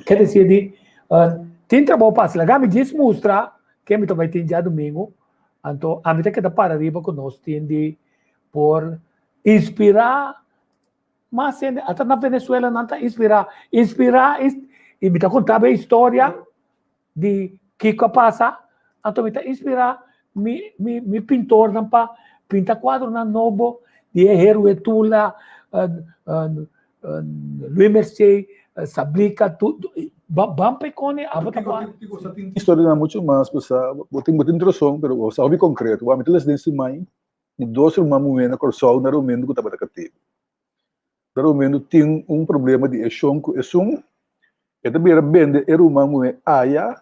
Ke desir di tin trabou pa hasi. Laga mi djis mustra ke mi ta bai tin djadumingu, anto ami ta keda para riba ku nos tin di por inspirá mas hende. Ata na Venezuela nan ta inspirá, inspirá i mi ta konta bo e historia di kiko a pasa, anto mi ta inspirá mi mi mi pintornan pa pinta kuadronan nobo di e héroe Tula, Louis Mercier, Sablika, tur ban pa e kone abo ta por. Historianan muchu mas bo sa, bo tin bo tin rason pero bo sa hopi konkreto. Wak mi ta lesa den siman di dos ruman muhé na Kòrsou na rumentu ku tabata katibu. Na rumentu tin un problema di e shon ku esun E ta bira bende e ruman muhé aya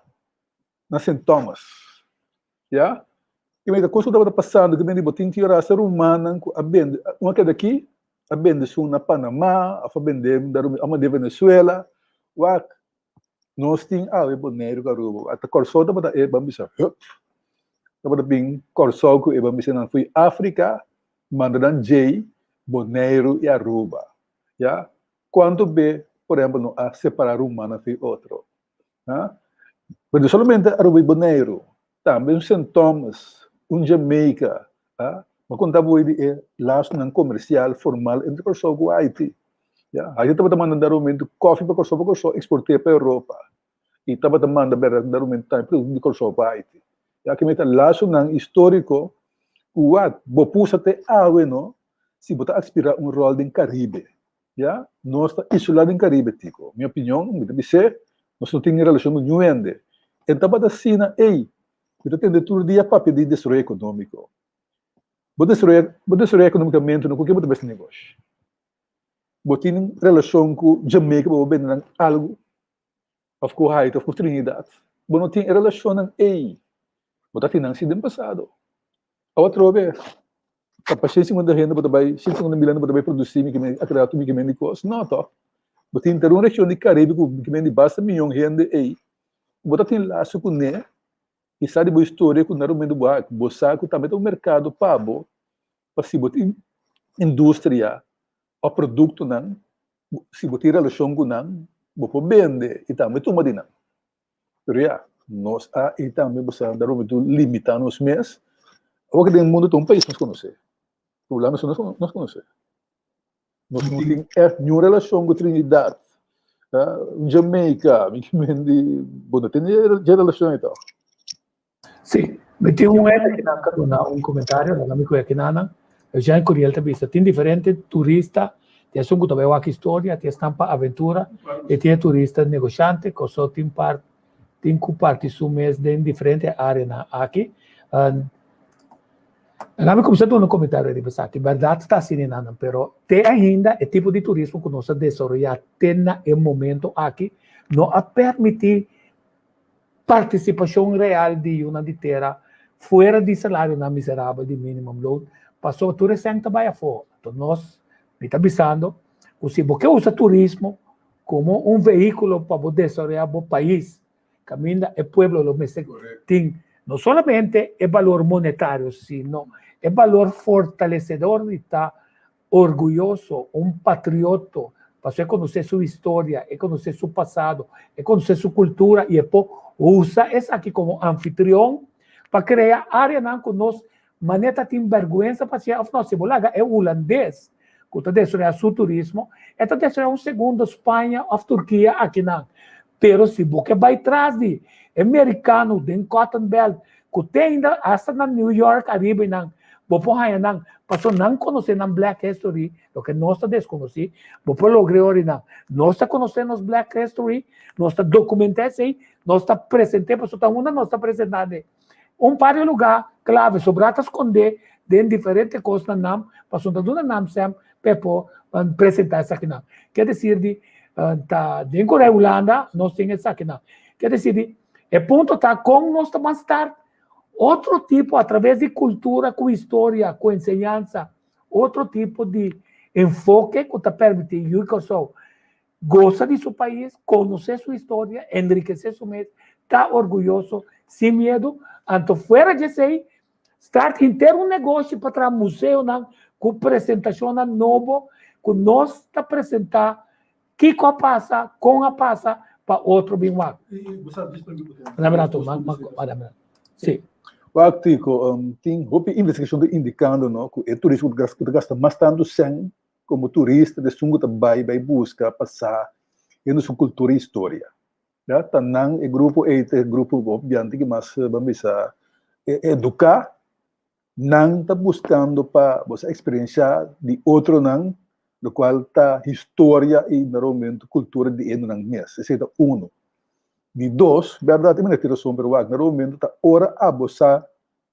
na Sint Thomas. Ya? I mira kos ku tabata pasando ku bende bo tin ki rasa rumannan ku a bende, un a keda aki, a bende su na Panamá, òf a bende a mand'é Venezuela. Wak, nos tin awe Boneiru ku Aruba. Ata Kòrsou tabata e ban bisa hùp. Tabata bin Kòrsou ku e ban bisa nan fui Afrika, manda nan djei Boneiru i Aruba. Ya? Cuanto be, por ehempel, no a separa rumannan fi otro? Ha? Pero no solamente Aruba y Boneiru, tambe un Sint Thomas, un Jamaica, ha? Bo a conta bo di e lasonan comercial formal entre Corsou cu Haiti. Ya, Haiti tabata manda darumento koffie pa Corsou, pa Corsou exporte pa Europa. Y tabata manda darumento tambe producto di Corsou pa Haiti. Ya, kimen ta lasonan historico cu wak, bo pusa te awe no, si bo ta aspira un rol den Caribe. Ya, nos ta isolá den Caribe, Tico. Mi opinion, mi ta bis'é, nos no tin relashon ku niun hende. E tabata asina, ey, mi ta tende tur dia papia di desaroyo ekonómiko. Bo desaroya, bo desaroya ekonómikamente no ku ke bo ta bes negoshi. Bo tin relashon ku Jamaica pa bo bende nan algu, òf ku Haiti òf ku Trinidad. Bo no tin e relashonnan ey. Bo ta tin nan si den pasado. Awa atrobe, ta pa 150 hende bo ta bai, 150 mil hende bo ta bai produsí mi ke men a krea tur mi ke men di kos? No tòg. Bo tin henter un region di Karibe ku mi ke men di basta miyon hende ei, bo ta tin laso kuné i sa di bo historia ku na rumen bo a, bo sa ku tambe ta un merkado pa bo, pa si bo tin industria òf produktonan, si bo tin relashon ku nan, bo por bende i tambe tuma di nan. Pero ya, nos a i tambe bo sa da rumen tu limita nos mes. Awor ke den mundo ta un pais nos konosé. Hulanda so nos konosé. Nos no tin ègt niun relashon ku Trinidad, Jamaica, mi ke men di bo no tin dje relashon ei tòg. Sí, mi tin un hende kinan ka duna un komentario, laga mi ku e kinanan. Eugène Curiel ta bisa, tin diferente turista, tin esun ku ta bai wak historia, tin esnan pa aventura, i tin e turista negoshante, koso tin par tin ku parti su mes den diferente areanan aki. Laga mi kuminsá duna un komentario riba esaki. Bèrdat ta asina nan, pero te ainda e tipo di turismo ku nos a desaroyá te na e momento aki no a permití partisipashon real di yunan di tera fuera di salarionan miserabel di minimum loan, pasobra tur esèn ta bai afó. Anto nos, mi ta bisando ku si bo ke usa turismo komo un vehíkulo pa bo desaroyá bo pais, kaminda e pueblo lo mester tin no solamente e balor monetario, sino e balor fortalesedor di ta orguyoso, un patrioto, pasobra e konosé su historia, e konosé su pasado, e konosé su kultura i e por usa esaki komo anfitrion pa krea áreanan ku nos manera ta tin bèrgwensa pa hasié òf no. Si bo laga e hulandes ku ta destruí su turismo, e ta destruí un segundo Spaña òf Turkia akinan. Pero si bo ke bai tras di e merikano den Cotton Belt ku te ainda hasta na New York ariba i nan, bo por haña nan, pasobra nan konosé nan Black History, loke nos ta deskonosí, bo por logra e ora nan. Nos ta konosé nos Black History, nos ta dokumentá esei, nos ta present'é, pasobra ta unda nos ta presentá den un par di lugá klave, sobrá ta skondé den diferente kosnan nan, pasobra ta duna nan sèm pa e por presentá esakinan. Ke desir di ta den Korea Hulanda nos tin esakinan. Ke desir di e punto ta kon nos ta ban start otro tipo atraves di kultura ku historia ku enseñansa otro tipo di enfoke ku ta permití yu Kòrsou gosa di su pais, konosé su historia, enrikesé su mes, ta orguyoso sin miedu. Anto fuera di esei, start henter un negoshi pa traha museonan ku presentashonnan nobo ku nos ta presentá kiko a pasa, kon a pasa pa otro bin wak. Sí. Wak Tico, tin hopi investigashon ta indikando no ku e turismo ku ta gasta mas tantu sèn komo turista di esun ku ta bai bai buska pa sa hende su kultura i historia. Ya, ta nan e grupo ei ta e grupo obiante ki mas ban bisa eduká, nan ta buskando pa bo sa eksperenshá di otronan lokual ta historia i na momento kultura di hendenan mes. Esei ta uno. Di dos, bèrdat e mester tin rason pero wak na momento ta ora abo sa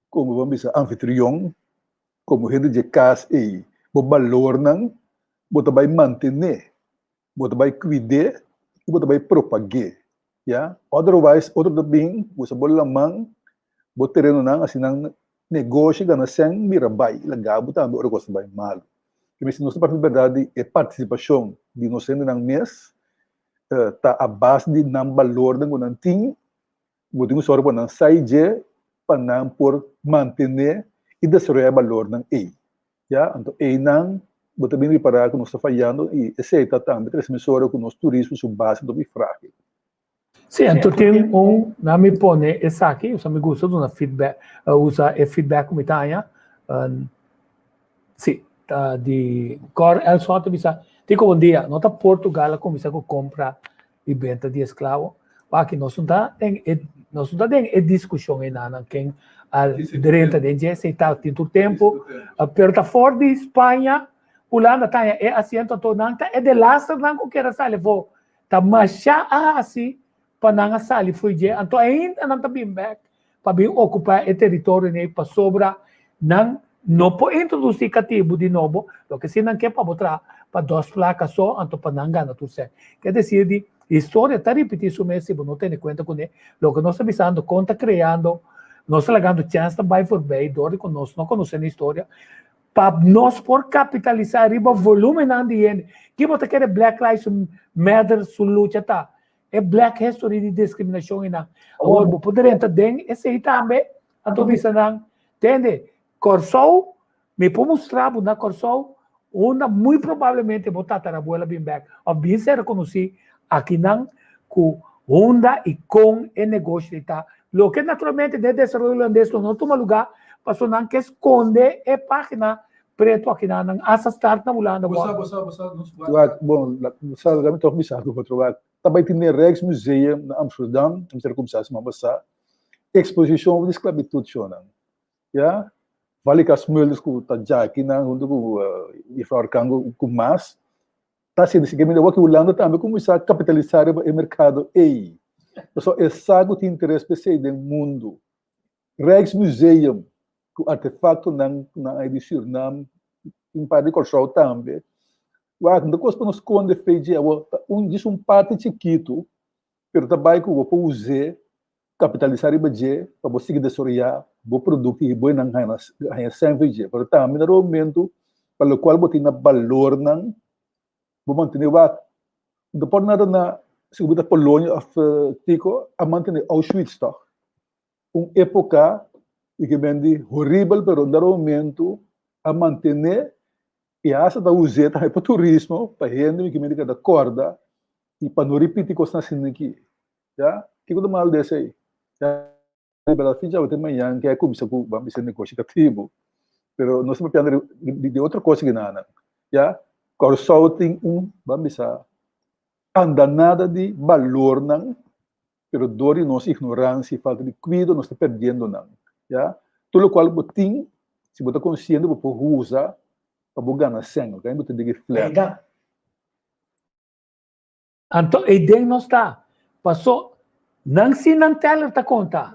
komo ban bisa anfitrion komo hende dje kas ei, bo balornan bo ta bai mantené, bo ta bai kuid'é i bo ta bai propag'é, ya. Otherwise otro ta bin usa bo laman, bo terenonan asina negoshi gana sèn bira bai laga bo tambe ora kos ta bai malu. Ke mester nos ta papia bèrdat di e partisipashon di nos hendenan mes ta a base di nan balornan ku nan tin. Bo tin ku sòru pa nan sai dje pa nan por mantené i desaroyá e balornan ei. Ya, anto einan bo ta bin ripará ku nos ta fayando i esei ta tambe trese mesora ku nos turismo su base ta hopi frágil. Sí, anto tin un, nan mi pone esaki, osea mi gusta duna feedback, usa e feedback ku mi ta haña. Sí, ta di Cor Elshout ta bisa, Tico bon dia, no ta Portugal a kuminsá ku kompra i benta di esklabo. Wak, nos no ta den e, nos no ta den e diskushon einanan ken a drenta den dje, esei ta tin tur tempu, pero ta for di Spaña, Hulanda ta haña e asiento, anto nan ta e delasternan ku kier a sali afó. Ta masha a hasi pa nan a sali fo'i dje, anto ainda nan ta bin bèk pa bin okupá e teritorionan ei pasobra nan no por introdusí katibu di nobo, loke si nan ke pa bo traha pa dos plaka so, anto pa nan gana tur sèn. Ke desir di historia ta ripití su mes si bo no tene kuenta kuné. Loke nos ta bisando kon ta kreando Nos ta lagando chèns ta bai forbei dor di ku nos no konosé nan historia pa nos por kapitalisá riba volúmennan di hende. Ki bo ta kere Black Lives Matter su lucha ta? E Black History di diskriminashon einan. Awor bo por drenta den esei tambe, anto bisa nan, tende, Kòrsou, mi por mustra bo na Kòrsou unda muy probablemente bo tatarabuela bin bèk òf bin ser rekonosí akinan ku unda i kon e negoshi ei ta. Loke naturalmente den desaroyo hulandes lo no tuma lugá pasobra nan ke skonde e página pretu akinan, nan hasta start na Hulanda wòrdu. Wak, bon, sa mi ta bisa ku otro wak. Ta bai tin den Rijksmuseum na Amsterdam, mi ta kuminsá siman pasá, eksposishon di sklabitut shonnan. Ya, Valika Smulders ku ta djaki nan huntu ku Juffrouw Arcango ku mas ta haciendo esaki. Mira wak Hulanda tambe kuminsá kapitalisá riba e merkado ei. Pasobra e sa ku tin interes p'esei den mundu. Rijksmuseum ku artefaktonan ku nan a di Sürnam, tin parti di Kòrsou tambe. Wak, no ta kos pa nos skonde fe dje awor, ta un djis un parti chikitu, pero ta bai ku bo por us'é Kapitalisá riba dje pa bo sigui desaroyá bo produkto i bo nan haña sèn for dje. Pero tambe na momento pa lokual bo tin na balornan bo mantené wak. No ta por nada na si bo ta Polonia òf kiko a mantené Auschwitz tòg. Un époka di ke men di horibel pero na momento a mantené i hasta ta us'é tambe pa turismo pa hende ke men di keda kòrda i pa no ripití kosnan asina aki. Ya, kiko ta mal di esei? Ya, riba la fin djawe te mañan ke a kuminsá ku ban bisa negoshi katibu. Pero nos ta papiando di di otro kos ginanan. Ya, Kòrsou tin un, ban bisa, andanada di balornan, pero dor di nos ignoransia i falta di kuido nos ta perdiendo nan. Ya, tur lokual bo tin, si bo ta konsiente bo por usa pa bo gana sèn, ok? Bo ta digi flèt. Anto eiden nos ta. Paso nan si nan teller ta konta.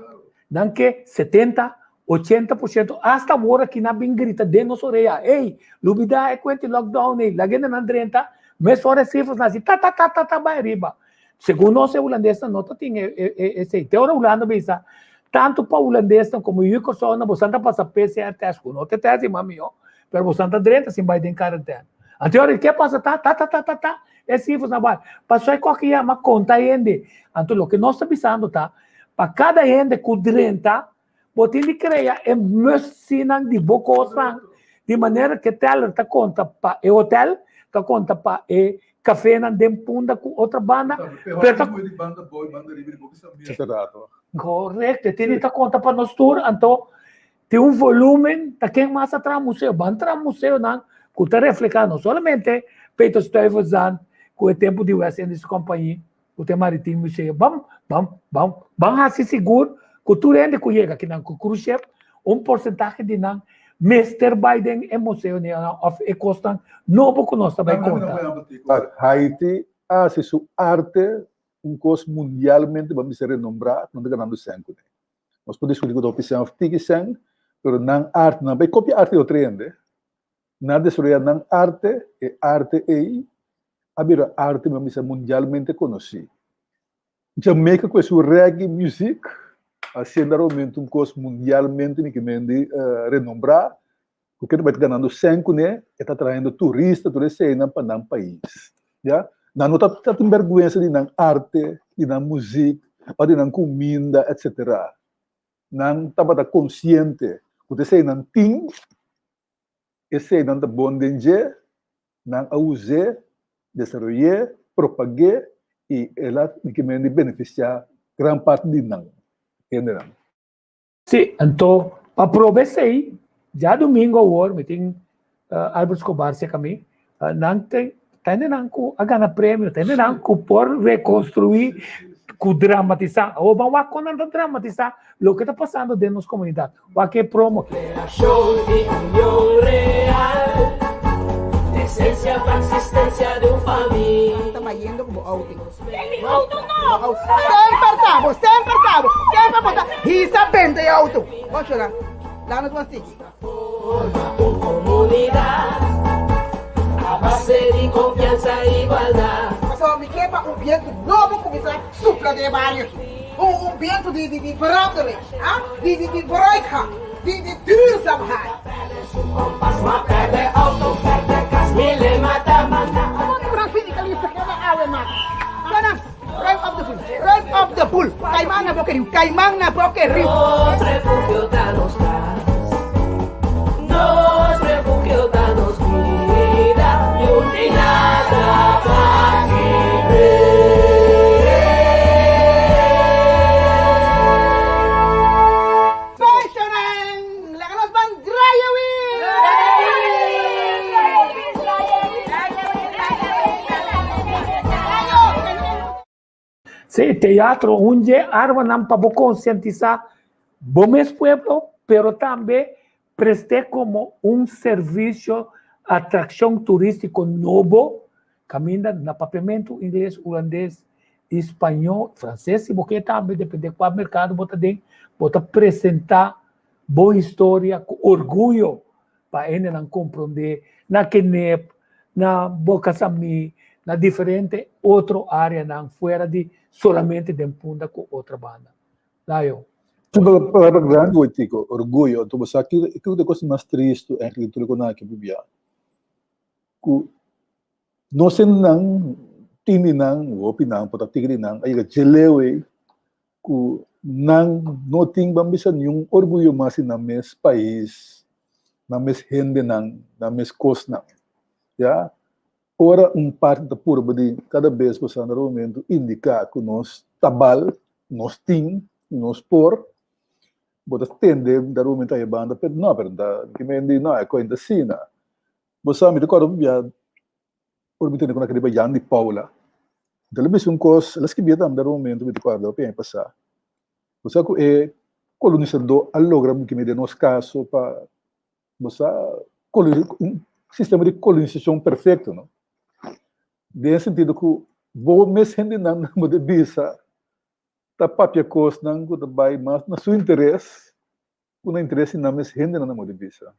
Nan ke 70, 80%, hasta awor aki nan bin grita den nos orea, ey, lubida e kuenti lockdown ey, laga hende nan drenta, mesora e sifras nan hasi ta ta ta ta ta bai ariba. Segun nos e hulandesnan no ta tin esey. Te ora Hulanda bisa, tantu pa hulandesnan komo yu Kòrsounan bosan ta pasa PCR test, ku no ta test di mas mihó, pero bosan ta drenta sin bai den karentena. Anto e ora ke pasa ta ta ta ta ta ta. E sifras na bai. Pasobra e koki yama konta hende. Anto loke nos ta bisando ta, pa kada hende ku drenta, bo tin di krea e must-see-nan di bo kosnan, di manera ku e teller ta konta pa e hotel, ta konta pa e kafenan den Punda ku otro banda, pero ta. Korekto, e tin di ta konta pa nos tur, anto tin un volumen, ta ken mas a traha museo? Ban traha museonan ku ta reflehá no solamente Peter Stuyvesant ku e tempu di West Indische Compagnie, ku ta e Maritiem Museum. Ban, ban, ban, ban hasi sigur ku tur hende ku yega akinan ku cruise ship, un porsentahe di nan mester bai den e museonan òf e kosnan nobo ku nos ta bai konta. Haiti a hasi su arte un kos mundialmente ban bisa renombrá, nan ta ganando sèn kuné. Nos por diskutí ku ta hopi sèn òf tiki sèn, pero nan arte, nan bai kopia arte di otro hende, nan a desaroyá nan arte, e arte ei a bira arte mi a bisa mundialmente konosí. Jamaica ku e su reggae music a siendo aromente un kos mundialmente mi ke men di renombrá, ku ke ta bai ganando sèn kuné, e ta trayendo turista tur eseinan pa nan pais, ya. Nan no ta tin bèrgwensa di nan arte, di nan muzik, òf di nan kuminda, etsetera. Nan tabata konsiente ku ta eseinan tin, eseinan ta bon den dje, nan a us'é, desaroy'é, propag'é i el a di benefisiá gran parti di nan hendenan. Sí, anto pa proba esei, djadumingo awor mi tin Albert Escobar cerca mi, nan ta hendenan cu a gana premio, ta hendenan cu por reconstrui, cu dramatisa. Awor ban wak con nan ta dramatisa loke ta pasando den nos comunidad. Wak e promo aki. Creacion di union real, esencia pa existencia di un famia. Ta bayendo ku bo auto. Mi auto no! Semper ta bo, semper ta bo, semper bo ta hisa benta e auto. Bo chora, laga nos wan sigui. Forma un comunidad a base di confianza e igualdad. Pasobra mi ke pa un bientu nobo kuminsá supla den e bario aki. Un un bientu di di di verandering, ah, di di di vooruitgang, di di duurzaamheid. Ruim op de boel, ruim op de boel. Kaiman na boke riu, kaiman na boke riu. Pensionan, laga nos ban draaien weer. Sí, teatro un dje armanan pa bo konsientisá bo mes pueblo, pero tambe prest'é komo un servisio atrakshon turístiko nobo kaminda na papiamentu, ingles, hulandes i spañó, franses si bo ke tambe, dependé kua merkado bo ta den, bo ta presentá bo historia ku orguyo pa hendenan komprondé na Kenep, na Boka Samí, na diferente otro áreanan fuera di solamente den Punda ku otra banda. Layo. Un palabra grandi hoy Tico, orguyo. Anto bo sa ki ki ta e kos mas tristu eigenlijk tur ku nan aki bibia. Ku nos hendenan tin di nan, hopi nan por ta tiki di nan a yega dje leu ei ku nan no tin ban bisa niun orguyo mas di nan mes pais, nan mes hendenan, nan mes kosnan. Ya, ora un parti ta purba di kada bes pasá na momento indiká ku nos ta bal, nos tin, nos por, bo ta tende dado momento aye banda, pero no, pero ta kimendi no, e kos ta asina. Bo sa mi ta kòrda un bia ora mi tende ku nan riba Jan di Paula. Anto el a bisa un kos, el a skibia tambe dado momento mi ta kòrda hopi aña pasá. Bo sa ku e kolonisadó a logra kimendi den nos kaso pa bo sa un sistema di kolonisashon perfekto no. Den e sentido ku bo mes hendenan nan bo ta bisa ta papia kosnan ku ta bai mas na su interes ku na interes di nan mes hendenan nan bo ta bisa.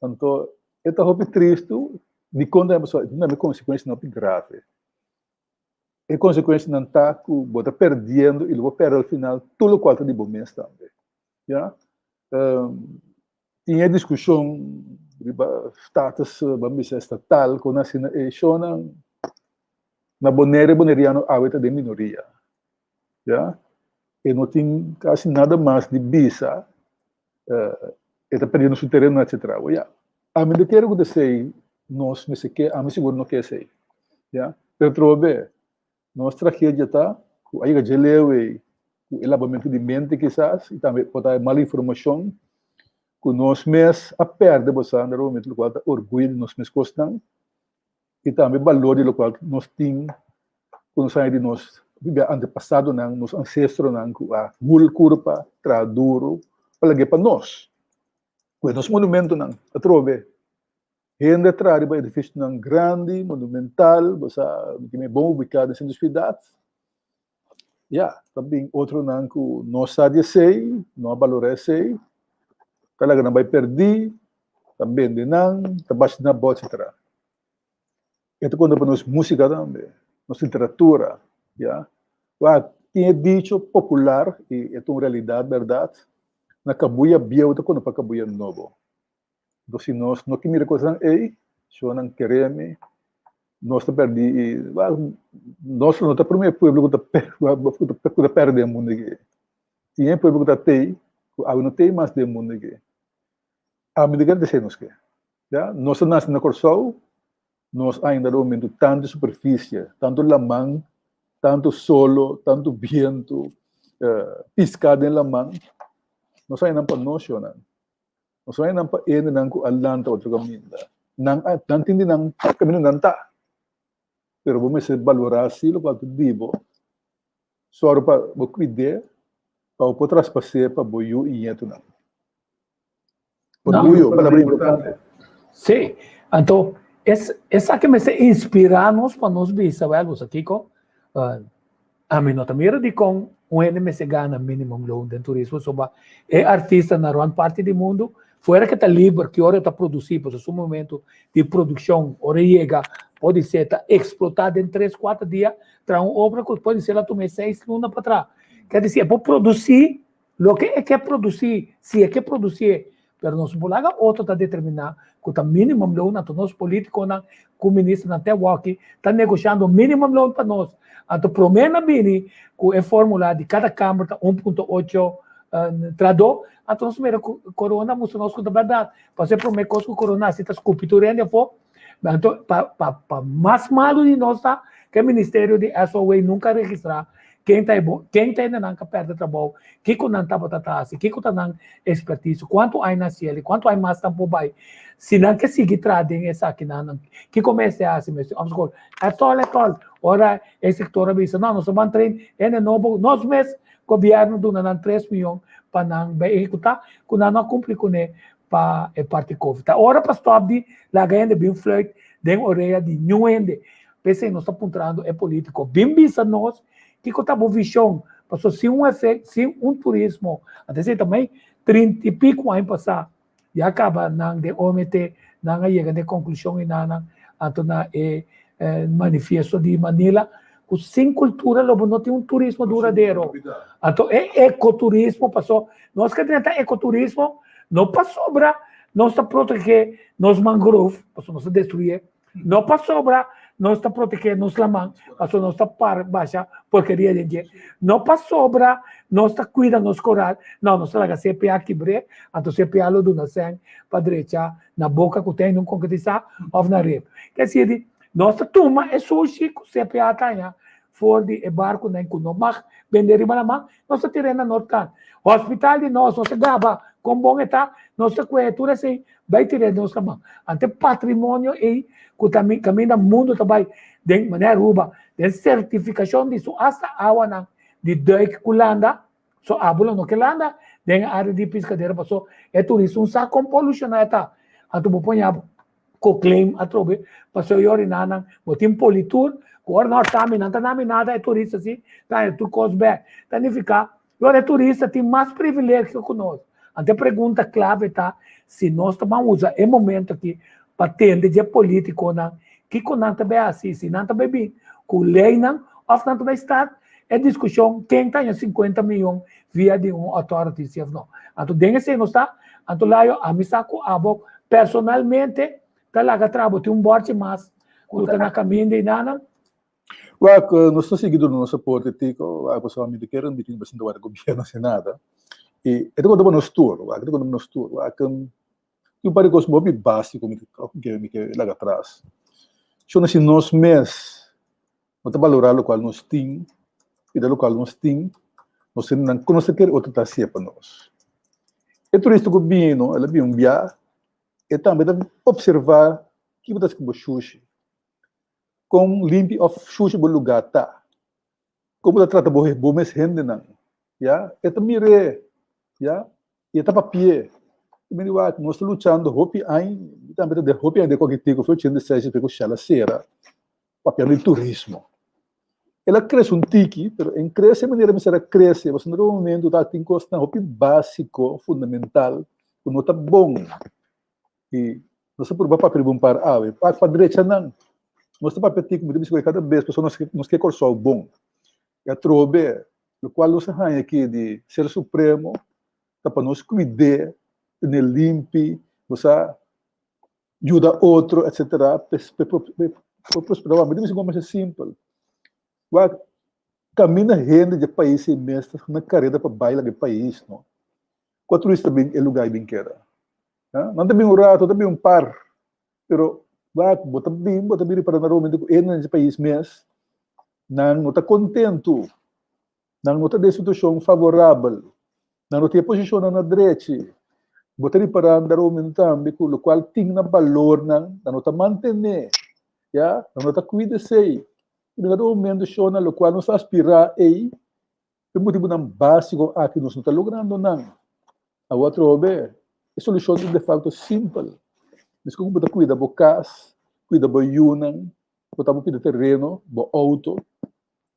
Anto e ta hopi tristu dikon ta pasobra e tin tambe konsekuensianan hopi grave. E konsekuensianan ta ku bo ta perdiendo i lo bo pèrdè al final tur lokual ta di bo mes tambe. Ya. Tin e diskushon riba status ban bisa estatal kon asina e shownan na Bonaire boneriano awe ta den minoria ya e no tin kasi nada mas di bisa e ta perdiendo su tereno etcetera ya ami no kere ku ta esei nos mester ke ami sigur no ke esei ya pero trobe Nos tragedia ta ku a yega dje leu ei ku e labamentu di mente kisas i tambe por ta e mal informashon ku nos mes a pèrdè bo sa na momento lokual ta orguyo di nos mes kosnan i tambe balor di lokual nos tin ku nos haña di nos antepasadonan, nos ansestronan ku a hul kurpa, traha duru pa lag'é pa nos. Ku e nos monumentonan atrobe. Hende a traha riba edifisionan grandi, monumental, bo sa, tin e bon ubiká den sentro siudat. Ya, ta bin otronan ku no sa di esei, no a balorá esei, ta laga nan bai pèrdí, ta bende nan, ta basha nan abou, etsetera. E ta konta pa nos músika tambe, nos literatura, ya. Wak, tin e dicho popular, i e ta un realidat bèrdat, na kabuya bieu ta konta pa kabuya nobo. Enton si nos no ke mira kosnan ei, shownan keremi, nos ta pèrdí i wèl, nos no ta promé pueblo ku ta ku ta pèrdè den mundu aki. Tin e pueblo ku ta tei, ku awe no tei mas den mundu aki. Ami ta kere ta esei nos ke. Ya, nos a nase na Kòrsou, nos ainda ta momentu tantu superfisie, tantu laman, tantu solo, tantu bientu, piská den laman, nos ainda pa nos shownan. Nos a nan pa hendenan ku a lanta otro kaminda. Nan a, nan tin di nan kaminda nan ta. Pero bo mester balorá si lokual ta di bo. Sòru pa bo kuid'é, pa bo por traspas'é pa bo yu i ñetunan. Orguyo, palabra importante. Sí, anto es esaki mester inspirá nos pa nos bisa, wèl, bo sa kiko? Ami no ta mira dikon un hende mester gana minimum loon den turismo pasobra e artistanan rònt parti di mundu fuera ke ta liber ki ora e ta produsí pasobra su momento di produkshon ora e yega podi ser ta eksplotá den tres kuater dia traha un obra ku podi ser a tuma e seis luna pa traha. Ker disi e por produsí loke e ke produsí, si e ke produsí, pero nos no por laga otro ta determiná ku ta minimum loon, anto nos polítikonan ku ministernan te awoki ta negoshando minimum loon pa nos. Anto promé nan bini ku e fórmula di kada kamber ta 1.8 trahadó, anto nos mira ku korona mustra nos ku ta bèrdat. Pasobra e promé kos ku korona hasi ta skupi tur hende afó. Anto pa pa pa mas malu di nos ta ku e ministerio di SOA nunka a registrá ken ta e bo ken ta hendenan ku a pèrdè trabou, kiko nan tabata ta hasi, kiko ta nan ekspertise, kuantu aña nan hasiel i kuantu aña mas nan por bai. Si nan ke sigui traha den esakinan, kiko mester hasi? Mester opskol. Etòl etòl. Ora e sektor a bisa no nos a ban train hende nobo, nos mes gobièrnu duna nan tres miyon pa nan bai ehekutá ku nan no a kumpli kuné pa e parti covid. Ta ora pa stop di laga hende bin fluit den orea di niun hende. P'esei nos ta puntrando e politico, bin bisa nos kico ta bo vision, pasobra sin un efect, sin un turismo, anto esei ta mei trinta i pico aña pasa, ya caba nan den OMT, nan a yega na e conclusion enanan, anto na e manifiesto di Manila, cu sin cultura lo bo no tin un turismo duradero. Anto e ecoturismo, pasobra nos ke drenta ecoturismo, no pasobra nos ta protege nos mangrove, pasobra nos ta destruye, no pasobra nos ta protege nos laman, pasobra nos ta para basha porkeria den dje, no pasobra nos ta cuida nos coral, no, nos ta laga CPA kibr'é, anto CPA lo duna sèn pa drecha na boca cu ta ainda concretisa of na rip. Ke sier di, nos ta tuma e sushi cu CPA ta haña for di e barconan cu no mag bende riba laman, nos ta tir'é na Noordkant. Hospital di nos, nos ta gaba con bon e ta, nos ta cu'e tur esey bai tir'é nos laman. Ante patrimonio ey cu ta caminda mundo ta bai den manera Aruba, den certificacion di su hasta awanan di duik cu landa, So abo lo no ke landa den e área di piskadero paso e turista un sa kon polushoná e ta. Anto bo pon ya ko claim atrobe paso e oriná nan bo tin politur ku ora nan tami nan ta nami nada e turista si ta haña tur kos bèk. Ta nifiká ku ora e turista tin mas privilegio ku nos. Anto e pregunta klave ta si nos ta ban usa e momento aki pa tende dje politikonan kiko nan ta bai hasi, si nan ta bai bin ku leinan òf nan ta bai start E diskushon ken ta haña sinkuenta miyon via di un authority si of no. Anto den esei nos ta, anto Layo ami sa ku abo personalmente ta laga traha bo tin un bòrchi mas ku ta na kaminda i nanan. Wak, nos ta sigui duna nos soporte Tico, wak pasobra mi ta kere un mitin presidente wak di gobierno si nada. I e ta konta pa nos tur, wak, e ta konta pa nos tur, wak, tin un par di kos hopi básiko mi ta mi ke laga atras. Shon si nos mes No ta balorá lokual nos tin i ta lokual nos tin, nos hendenan konosé ker otro ta hasié pa nos. E turista ku bini, el a bini un bia, e tambe ta opservá kiko ta hasi ku bo shushi, kon limpi òf shushi bo lugá ta, kon bo ta trata bo bo mes hendenan, ya. E ta mir'é, ya, i e ta papi'é. I mi di wak, nos ta luchando hopi aña, mi tambe ta den hopi aña den Kokitico, for 86 despues ku Shell a sera. Papia di turismo. El a crece un tiki, pero en crece manera mester a crece, pasobra na un momento ta tin cosnan hopi basico, fundamental, cu no ta bon. Y nos a purba papia riba un par awe, pa pa drecha nan. Nos ta papia tiki, mi ta bisa cu cada bes, pasobra nos nos ke Corsou bon. Y atrobe, locual nos a haña aki di Ser Supremo, ta pa nos cuid'é, tene limpi, bo sa, yuda otro, etcetera, por prospera. Wak, mi ta bisa como masha simpel. Wak, caminda hende di e pais ei mes ta na careda pa bai laga e pais, no. Cua turista bin e lugar ei bin keda? Ha? Nan ta bin un rato, ta bin un par, pero wak, bo ta bin, bo ta bin ripara na momento cu hende di e pais mes, nan no ta contento, Nan no ta den situashon favorabel. Nan no tin e posishonnan na drechi. Bo ta ripará daromen tambe ku lokual tin na balornan, nan no ta mantené, ya, nan no ta kuida esei. I den dado momento shon na lokual nos ta aspirá ei, e motibunan básiko aki nos no ta logrando nan. Awor atrobe, e solushon ta defakto simpel. Meskos ku bo ta kuida bo kas, kuida bo yunan, bo ta bo pida tereno, bo outo,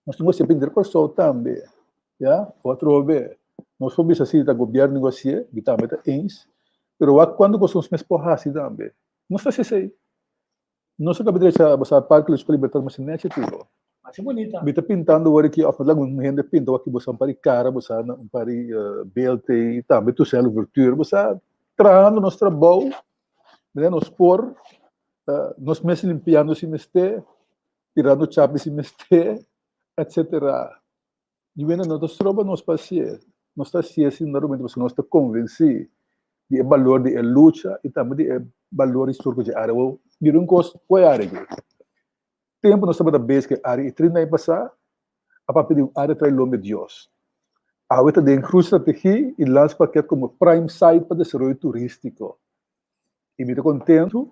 Nos tin ku hasié pinter Kòrsou tambe, ya. Bo atrobe, nos por bisa si ta gobièrnu ku hasié, mi tambe ta eens, pero wak kuantu kos nos mes por hasi tambe. Nos ta hasi esei. Nos a kaba drecha bo sa Parke Lucha pa Libertat masha nechi tipo. Masha bunita. Mi ta pintando awor aki, of laga un hende pinta awor aki, bo sa un par di cara, bo sa un par di beeld ei, tambe Toussaint Louverture, bo sa trahando nos trabou, manera nos por, nos mes limpiando si mester, tirando chapi si mester, etcetera. Di wende no ta stroba nos pa hasié. Nos ta hasié sinceramente pasobra nos ta konvensí di e balor di e lucha i tambe di e balor históriko dje área. Awor, mira un kos ku e área aki. Tempu nos tabata bezig ku e área i 30 aña pasá a papia di un área trae lombe Dios. Awe ta den groeistrategie i landspakket komo prime site pa desaroyo turístiko. I mi ta kontentu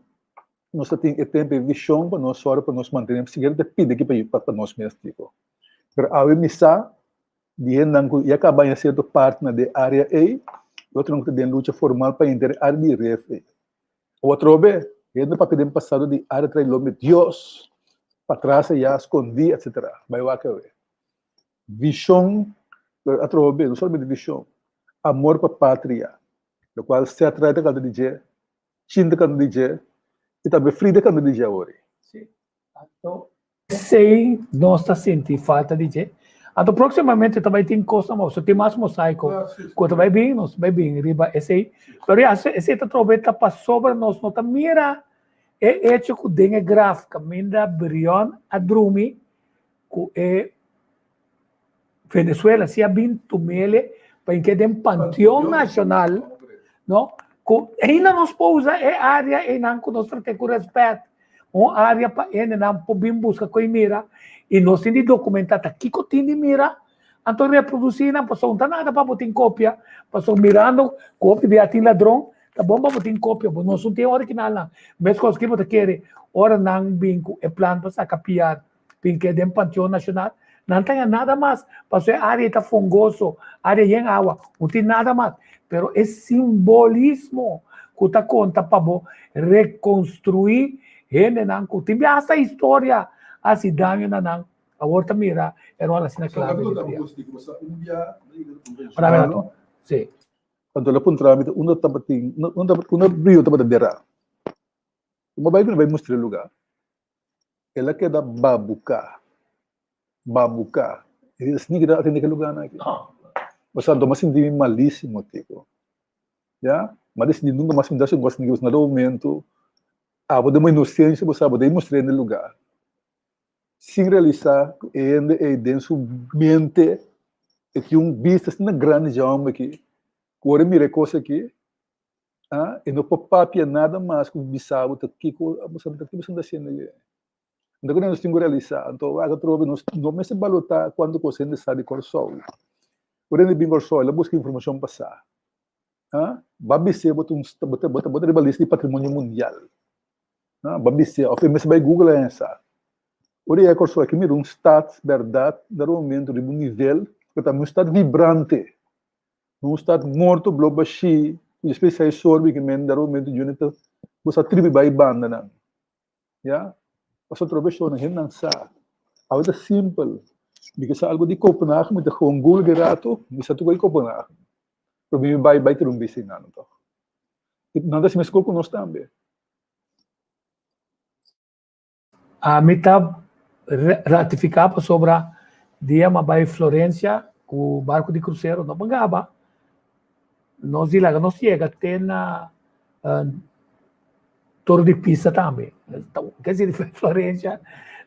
nos ta tin e tempu e vishon pa nos sòru pa nos mantené sikiera ta pidi aki pa pa nos mes tipo. Pero awe mi sa di hendenan ku ya kaba haña sierto partner den área ei i otronan ku ta den lucha formal pa henter e área di ref ei. Awor atrobe hende papia den pasado di área trae lombe Dios patras ayá skondí etsetera. Bai wak awe. Vishon pero atrobe no solamente vishon amor pa patria lokual Seth Wright a kanta di dje Chin ta kanta di dje i tambe Frida kanta di dje awor. Sí, anto esei nos ta sinti falta di dje. Anto próximamente ta bai tin kosnan mas, tin mas mosaiko ku ta bai bin, nos ta bai bin riba esei. Pero ya, esei ta trobe ta pasobra nos no ta mira e echo ku den e graf kaminda Brion a drumi ku e Venezuela si a bin tumele pa inke den Panteon Nacional, no? Ku ainda nos por usa e área einan ku nos trate ku respet, un área pa hendenan por bin buska ku e mira i nos tin di dokumenta ta kiko tin di mira, anto reprodusí nan pasobra no ta nada pa bo tin kopia, pasobra mirando ku hopi bia tin ladron, ta bon pa bo tin kopia, bo nos no tin original nan. Meskos ki bo ta kere ora nan bin ku e plan pa saka piar Pinke den Panteon Nacional, nan ta haña nada mas, pasobra e área ta fongoso, área yen awa, no tin nada mas. Pero e simbolismo ku ta konta pa bo rekonstruí hendenan ku tin bia hasta historia hasi daño na nan, awor ta mira e ròl asina klave di pia. Sí. Anto el a puntra mi unda tabatin, unda unda rio tabata derá. Mi a bai ku mi bai mustra e lugá. El a keda babuká, babuká. E di, Esaki ta atende ke lugánan aki. Pasobra anto mi a sinti mi malísimo, tiko. Ya, mi a disidí nunka mas mi ta hasi un kos asina, pasobra na e momento abo den bo inosensia bo sa bo ta mustr'é den e lugá, sin realisá ku e hende ei den su mente e tin un bista asina grandi dje hòmber aki, ku ora e mira e kos aki, Ah, e no por papia nada mas ku bisa bo ta kiko bo sa ta kiko bo ta hasiendo aye. Anto ku nos tin ku realisá, anto wak atrobe nos no mester balotá kuantu kos hende sa di Kòrsou. Ora hende bin Kòrsou el a buska informashon pa sa. Ah, bo a bis'é bo ta un bo ta bo ta riba lista di patrimonio mundial. Ah, bo a bis'é òf e mester bai google a hende sa. Ora e yega Kòrsou e ke mira un stat bèrdat na un momento riba un nivel ku ta un stat vibrante. Un stat morto blo bashí ku despues sai sorbi ki men dado momento juni ta bo sa tribi bai banda nan ya pasobra otro persona hende nan sa awe ta simpel mi ke sa algo di Kopenhagen mi ta gewoon google ki rato mi sa tur di Kopenhagen pero mi bai bai tur un bisi nan toh nan ta hasi meskos ku nos tambe. Ami ta ratifiká pasobra dia mi a bai Florencia ku barku di krusero no por gaba nos di laga nos yega te na Torre di Pisa tambe. Ke si Florencia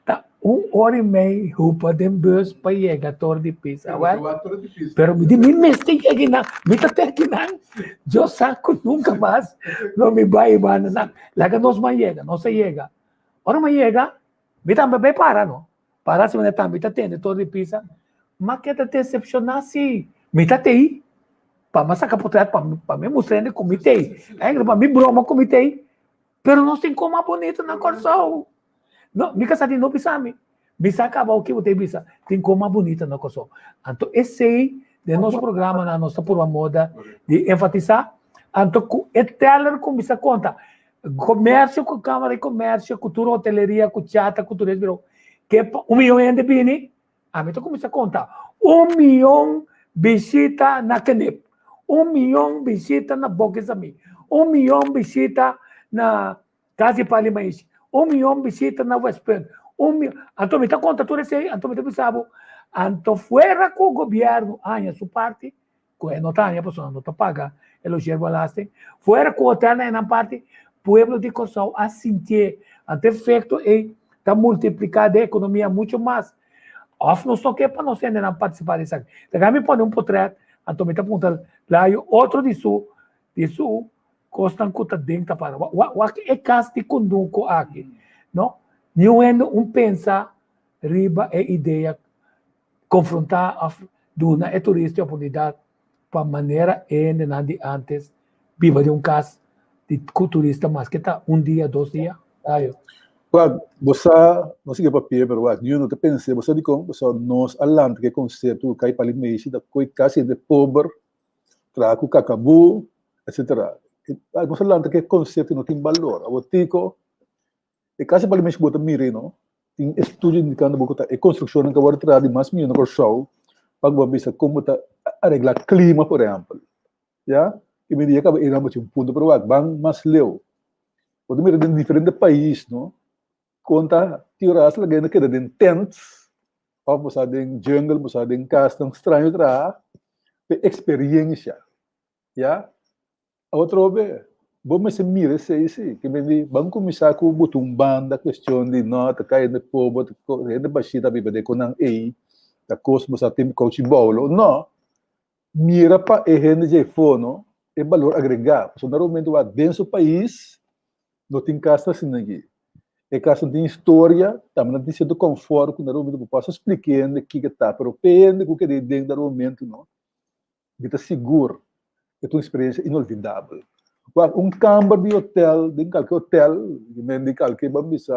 ta un ora i mei hupa den bus pa yega Torre di Pisa. Pero mi di mi mester yega einan, mi ta te akinan, Dios sa ku nunka mas lo mi bai banda nan. Laga nos ban yega, nos a yega. Ora mi a yega, mi tambe bai para no. Para si manera tambe ta tende Torre di Pisa. M'a keda decepciona si. Mi ta tei pa mi a saca potret pa pa mi mustra hende cu mi tei. Eigenlijk pa mi broma cu mi tei. Pero nos tin coma bonito na Corsou. No, mi casa di no bisa mi. Mi sa caba oki bo ta bisa, tin coma bonito na Corsou. Anto esey den nos programanan nos ta purba moda di enfatisa. Anto cu e teller cuminsa conta, Comercio cu Camara di Comercio, cu tur hoteleria, cu chata, cu tur es, ke pa un miyon hende bini, ami ta cuminsa conta, un miyon bishita na Kenep, un miyon bishita na Bokizami, un miyon bishita na Cas di Pali Maishi, un miyon bishita na Westpunt. Un mi, anto mi ta konta tur esei, anto mi ta bisa bo, anto fuera ku gobièrnu haña su parti, ku e no ta haña pasobra no ta paga e logeerbelasting, fuera ku hotelnan haña nan parti, pueblo di Kòrsou a sintié, anto e efekto ei ta multipliká den ekonomia muchu mas. Òf nos no ke pa nos hendenan partisipá den esaki. Ta kaba mi pone un potrèt, anto mi ta puntra Layo otro di su di su kosnan ku ta den ta para. Wak e kas di kunduku aki, no? Niun hende un pensa riba e idea konfrontá òf duna e turista e oportunidat pa manera e hendenan di ántes biba den un kas di ku turista maske ta un dia, dos dia. Ayo. Wak, bo sa, no sigui papia, pero wak, niun no ta pens'é, bo sa dikon? Pasobra nos a lanta ku e konsepto ku kai pali meishi ta koi kas hende pober, traha ku kakabú, etsetera. Nos a lanta ku e konsepto no tin balor. Awor tiko, E kasi bali mes ku bo ta mira ei no, tin estudio indikando bo ku ta e konstrukshonnan ku a wòrdu traha di mas mihó na Kòrsou pa ku bo a bisa kon bo ta areglá klima por ehèmpel, ya. I mi di e kaba einan bo tin un punto pero wak ban mas leu. Bo ta mira den diferente pais no kon ta tin ora hasta laga hende keda den tents òf bo sa den jungle bo sa den kasnan straño traha pa e eksperiensha, ya. Atrobe, bo mester mira esei si, ke men di ban kuminsá ku buta un banda kuestion di no ta kai hende pober, hende bashí ta biba den konan ei, ta kos bo sa tin kouchi boulo. No, mira pa e hende dje afó no, e balor agregá, pasobra na momento wak den su pais no tin kas asina aki. E kas no tin historia, tambe no tin sierto konfort ku na momento bo pasa splika e hende kiko ta, pero p'e hende ku keda ei den na momento no, Mi ta sigur e ta un experiencia inolvidabel. Wak, un kamber di hotel, den kalke hotel, ki men di kalke ban bisa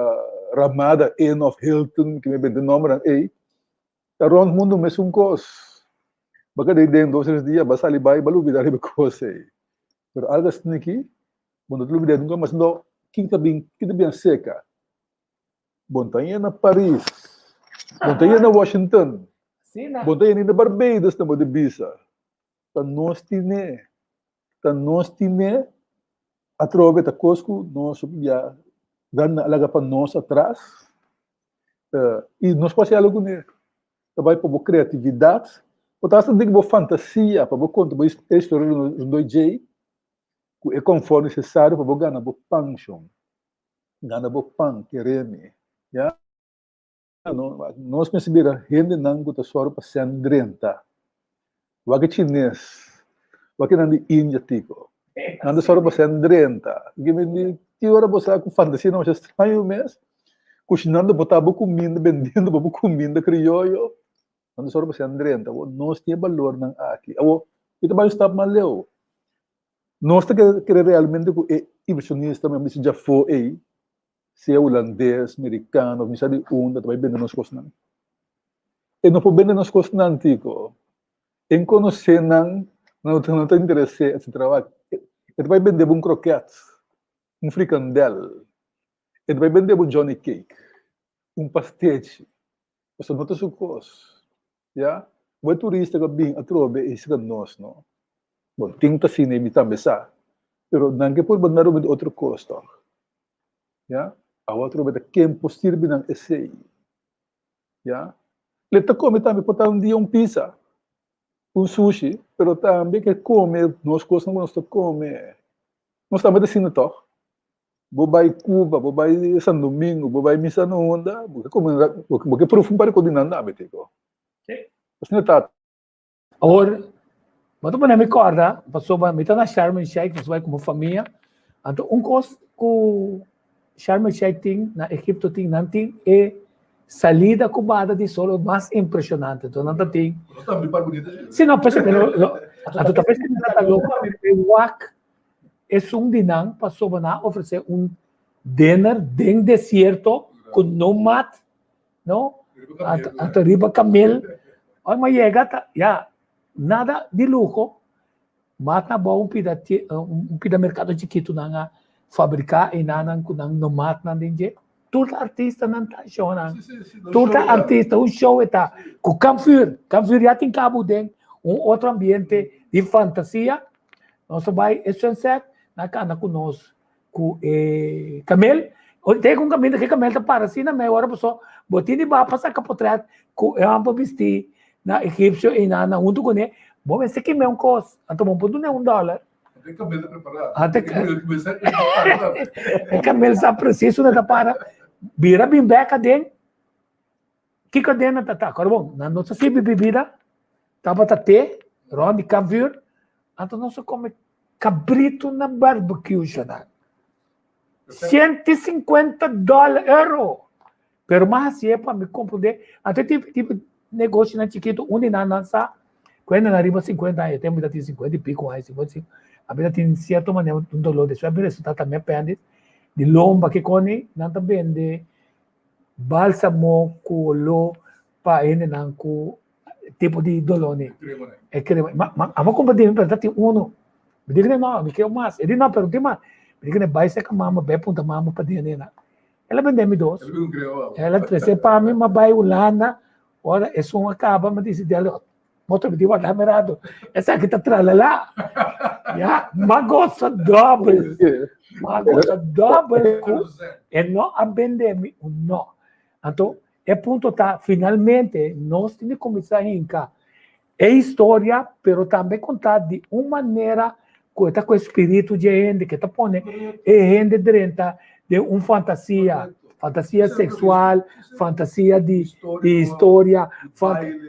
Ramada Inn of Hilton, ki men bende nombernan ei, ta rond mundu mesun kos. Bo a keda ei den dos tres dia, bo a sali bai, bo a lubida riba e kos ei. Pero algo asina aki, bo no ta lubida nunka mas. No, kin ta bin, kin ta bin aserka? Bon ta yena Paris, bon ta yena Washington, bon ta yena Barbados na bo di bisa. Ta nos tine, ta nos tine atrobe ta kos ku nos ya gana a laga pa nos atras i nos por hasi algu kuné. Ta bai pa bo kreatividat, bo ta hasta den bo fantasia pa bo konta bo historia rondó djei ku e konfort nesesario pa bo gana bo panshon. Gana bo pan, keremi. Ya no, nos mester bira hendenan ku ta sòru pa sèn drenta. Wak e chines, wak e nan di India tiko. Nan ta sòru pa sèn drenta. Ki ora bo sa ku fantasia nan masha straño mes, kushinando bo ta bo kuminda, bendiendo bo kuminda krioyo. Nan ta sòru pa sèn drenta. Awor nos tin e balornan aki. Awor, mi ta bai un stap mas leu. Nos ta kere realmente ku e inversionista mi a bisa djafó ei, sea hulandes, merikano, mi sa di unda, ta bai bende nos kosnan? E no por bende nos kosnan, tiko. E konosé nan, nan no ta interesé, etsetera. Wak, e ta bai bende bo un kroket, un frikandel, e ta bai bende bo un johnny cake, un pastechi, pasobra no ta su kos. Ya, bo e turista ku a bin atrobe e hisa nos no. Bon, tin ta asina i mi tambe sa, pero nan ke purba na ruma di otro kos tòg. Ya, awo atrobe ta ken por sirbi nan esei. Ya, le ta kome tambe por ta un dia un pizza, un sushi, pero tambe ke kome nos kosnan ku nos ta kome. Nos tambe ta asina tòg. Bo bai Cuba, bo bai San Domingo, bo bai misa no unda, bo ke come, bo ke profa un par di cos di nan tambe tiko. Sí. Asina ta. Awor, bo ta pone mi corda, pasobra mi ta na Sharm el Sheikh, nos bai como famia, anto un cos cu Sharm el Sheikh tin, na Egipto tin, nan tin e salida cu bada di solo mas impresionante, anto nan ta tin. Nos tambe par bunita. Sí, no, p'esei, pero, anto ta p'esei nan ta loco, e wak Esun di nan pasobra nan a ofresé un dinner den desierto ku no mat, no? Anto riba kamel. Ora mi a yega ta, ya, nada di luho, mat na bou un pida un pida merkado chikitu nan a fabriká einan ku nan nomatnan den dje. Tur ta artistanan ta shownan. Tur ta artista, un show e ta. Ku kampvuur, kampvuur ya tin kabu den un otro ambiente di fantasia. Nos a bai e sunset, nan a kanda ku nos ku e kamel. Te ku un kaminda ku e kamel ta para asina mei ora paso bo tin di baha pa saka potret ku e hòmber bistí na egipsio i na na huntu kuné, bo mester kima un kos, anto bo no por dun'é un dòler. E kamel ta prepará. Anto e kamel sa presis unda ta para, bira bin bèk aden, kiko aden nan ta ta? Kòrda bon, nan no ta sirbi bibida, tabata te rònt di kampvuur, anto nos a kome kabritu na barbecue shonal. 150 dòler, euro. Pero mas hasié pa mi komprondé. Anto e tipo tipo negoshonan chikitu un di nan nan sa ku hende nan riba 50 aña, e tempu mi ta tin 50 i piko aña, 55, a mi ta tin sierto manera un dolor despues a mi resultá tambe apèndis di lomba ke koni nan ta bende bálsamo ku oló pa hendenan ku tipo di doló ni. E krema. Ma, ma, amo kumpra di mi, pero ta tin uno. Mi di kine no, mi keo mas. E di no, pero tin mas. Mi di kine bai seka mama, bai punta mama pa di nena. El a bende mi dos. El a trese pa mi, ma bai Hulanda. Ora esun a kaba, mi disi di moto mi di wak mi rato. Esaki ta tralala. Ya, ma gosa dobbel. Ma gosa dobbel ku e no a bende mi un no. Anto, E punto ta, finalmente nos tin di kuminsá hinka e historia, pero tambe kontá di un manera ku e ta ku e spiritu dje hende, ku e ta pone e hende drenta den un fantasia, fantasia seksual, fantasia di di historia,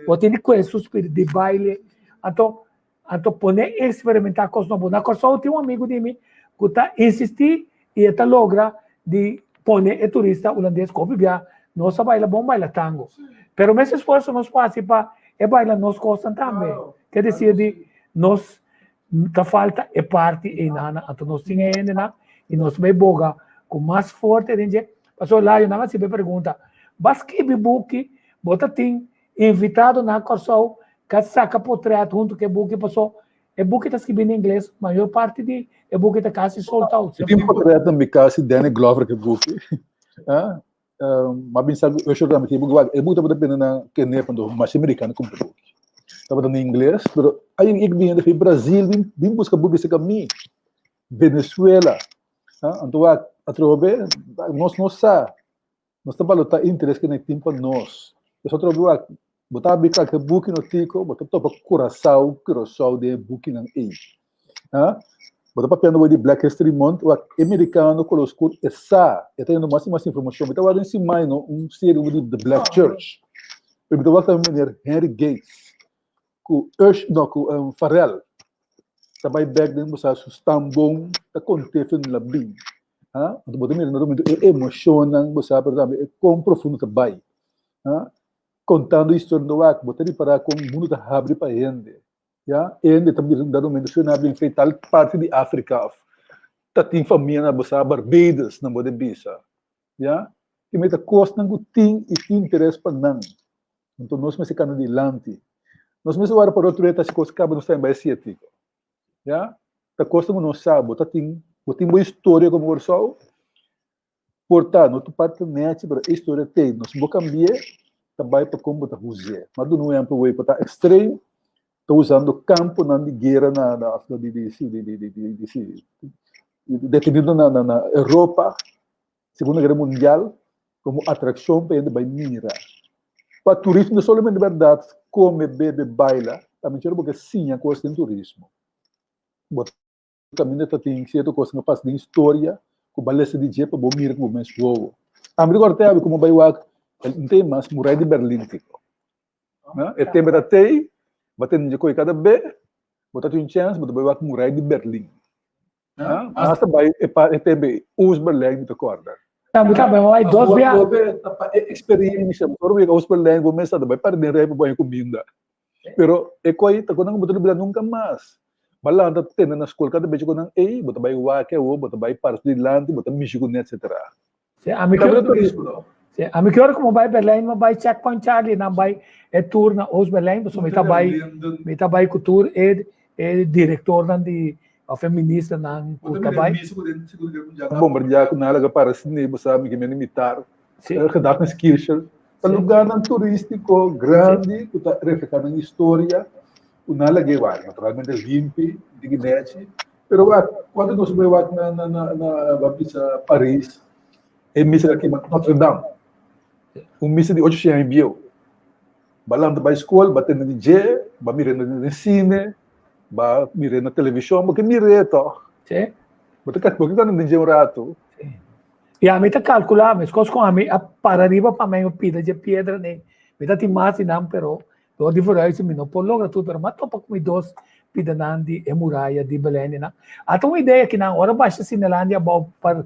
bo tin di kue su spiritu di baile. Anto, anto pone eksperimentá kos nobo. Na Kòrsou tin un amigu di mi ku ta insistí i e ta logra di pone e turista hulandes ku hopi bia nos a baila bon baila tango. Pero mes esfuerso nos por hasi pa e baila nos kosnan tambe. Ke desir di nos ta falta e parti einan, anto nos tin e hendenan i nos bai boga ku mas forte den dje. Pasobra Layo nan a hasibe pregunta, Bo a skibi buki, bo ta tin invitado na Kòrsou ka saka potrèt huntu ku e buki paso e buki ta skibí na ingles, mayor parti di e buki ta kasi sold out. Mi tin potrèt na mi kas di Danny Glover ku e buki. M'a bisa ku Usher tambe tin e buki. Wak, e buki tabata bini na Kenia cuando masha americano kumpra e buki. Tabata na ingles, pero ay ik bin hende fi Brazil bin bin buska buki serka mi, Venezuela. Anto wak, atrobe nos no sa. Nos ta balotá interes ku nan tin pa nos. Nos otro wak, bo ta habri kalke buki no tiko, bo ta topa Curaçao, Curaçao den e bukinan ei. Ha? Bo ta papiando awor di Black History Month, wak, e merikano kolor skur e sa, e ta yendo mas i mas informashon. Mi ta wak den siman no un serie di The Black Church. Pero mi ta wak tambe meneer Henry Gates ku Ush, no, ku Farrell ta bai bek den bo sa su stambon ta kont'é fin la bin. Ha? Anto bo ta mira na momento e emoshonnan, bo sa, pero tambe e kon profundo ta bai. Ha? Kontando historia no wak, bo ta ripará kon mundu ta habri pa hende. Ya? Hende ta mira na momento si nan a bin fe tal parti di Afrika of ta tin famia na bo sa Barbados nan bo ta bisa. Ya? I meta kosnan ku tin i tin interes pa nan. Anto nos mester kana dilanti. Nos mester wara pa otro reta si kos kaba nos ta bai sieti. Ya? Ta kos ku nos sa, bo ta tin, bo tin bo historia komo Kòrsou, por ta no tur parti ta nèchi, pero e historia t'ei. Nos bo kambi'é, ta bai pa kon bo ta huz'é. M'a duna un ehèmpel wei, por ta ekstrem, ta usando kamponan di guera na na òf di di si di di di di si detenido na na na Europa, Segunda Guera Mundial, komo atrakshon pa hende bai mira. Pa turismo no solamente bèrdat kome, bebe, baila, tambe chero bo ke siña kos den turismo. Bo kaminda ta tin sierto kos ku a pasa den historia ku bo a lesa di dje pa bo mira ku bo mes wowo. Ami ricorda te abi komo bai wak un te mas Muraya di Berlin tiko. E tempo ta tei, bo ta tende koe kada be, bo ta tin un chèns bo ta bai wak Muraya di Berlin. Hasta bai e pa e tempo ei, Oost-Berlijn mi ta kòrda. Tambe ta bai dos bia. Pa e eksperiencia, ora bo yega Oost-Berlijn bo mes ta bai para den rei pa bo haña kuminda. Pero e koi ta konan ku bo ta olbida nunka mas. Bo a lanta tende na skol kada bes ku nan ei, bo ta bai wak awor, bo ta bai para su dilanti, bo ta mishi kuné etsetera. Si, ami ke si, ami ke ora ku mi bai Berlijn, mi bai Checkpoint Charlie, nan bai e tour na Oost-Berlijn, pasobra mi ta bai, mi ta bai ku tur e e direktornan di òf e ministernan ku ta bai. Bombardiá ku nan laga para sine, bo sa, mi ke mende mitar, Gedachniskirche, ta lugarnan turístiko grandi ku ta reflehá nan historia, ku nan laga e wak, naturalmente limpi, digi nèchi. Pero wak, cuanto nos bai wak na, na, na, na, ba bisa Paris. E misa a kima Notre Dame. Un misa di 800 aña bieu. Ba lanta bai skol, ba tende di dje, ba mir'é na sine, ba mir'é na televishon, bo ke mir'é tòg. Sí. Bo ta bo ke kanta den dje un ratu. Sí. I ami ta kalkulá, meskos ku ami a para riba pa mi pida dje piedra nei. Mi ta tin mas di nan, pero dor di verhuizen mi no por logra tur, pero mi a topa ku mi dos pidanan di e muraya di Belén nan. Ata un idea kinan, ora basha Sinelandia abou pa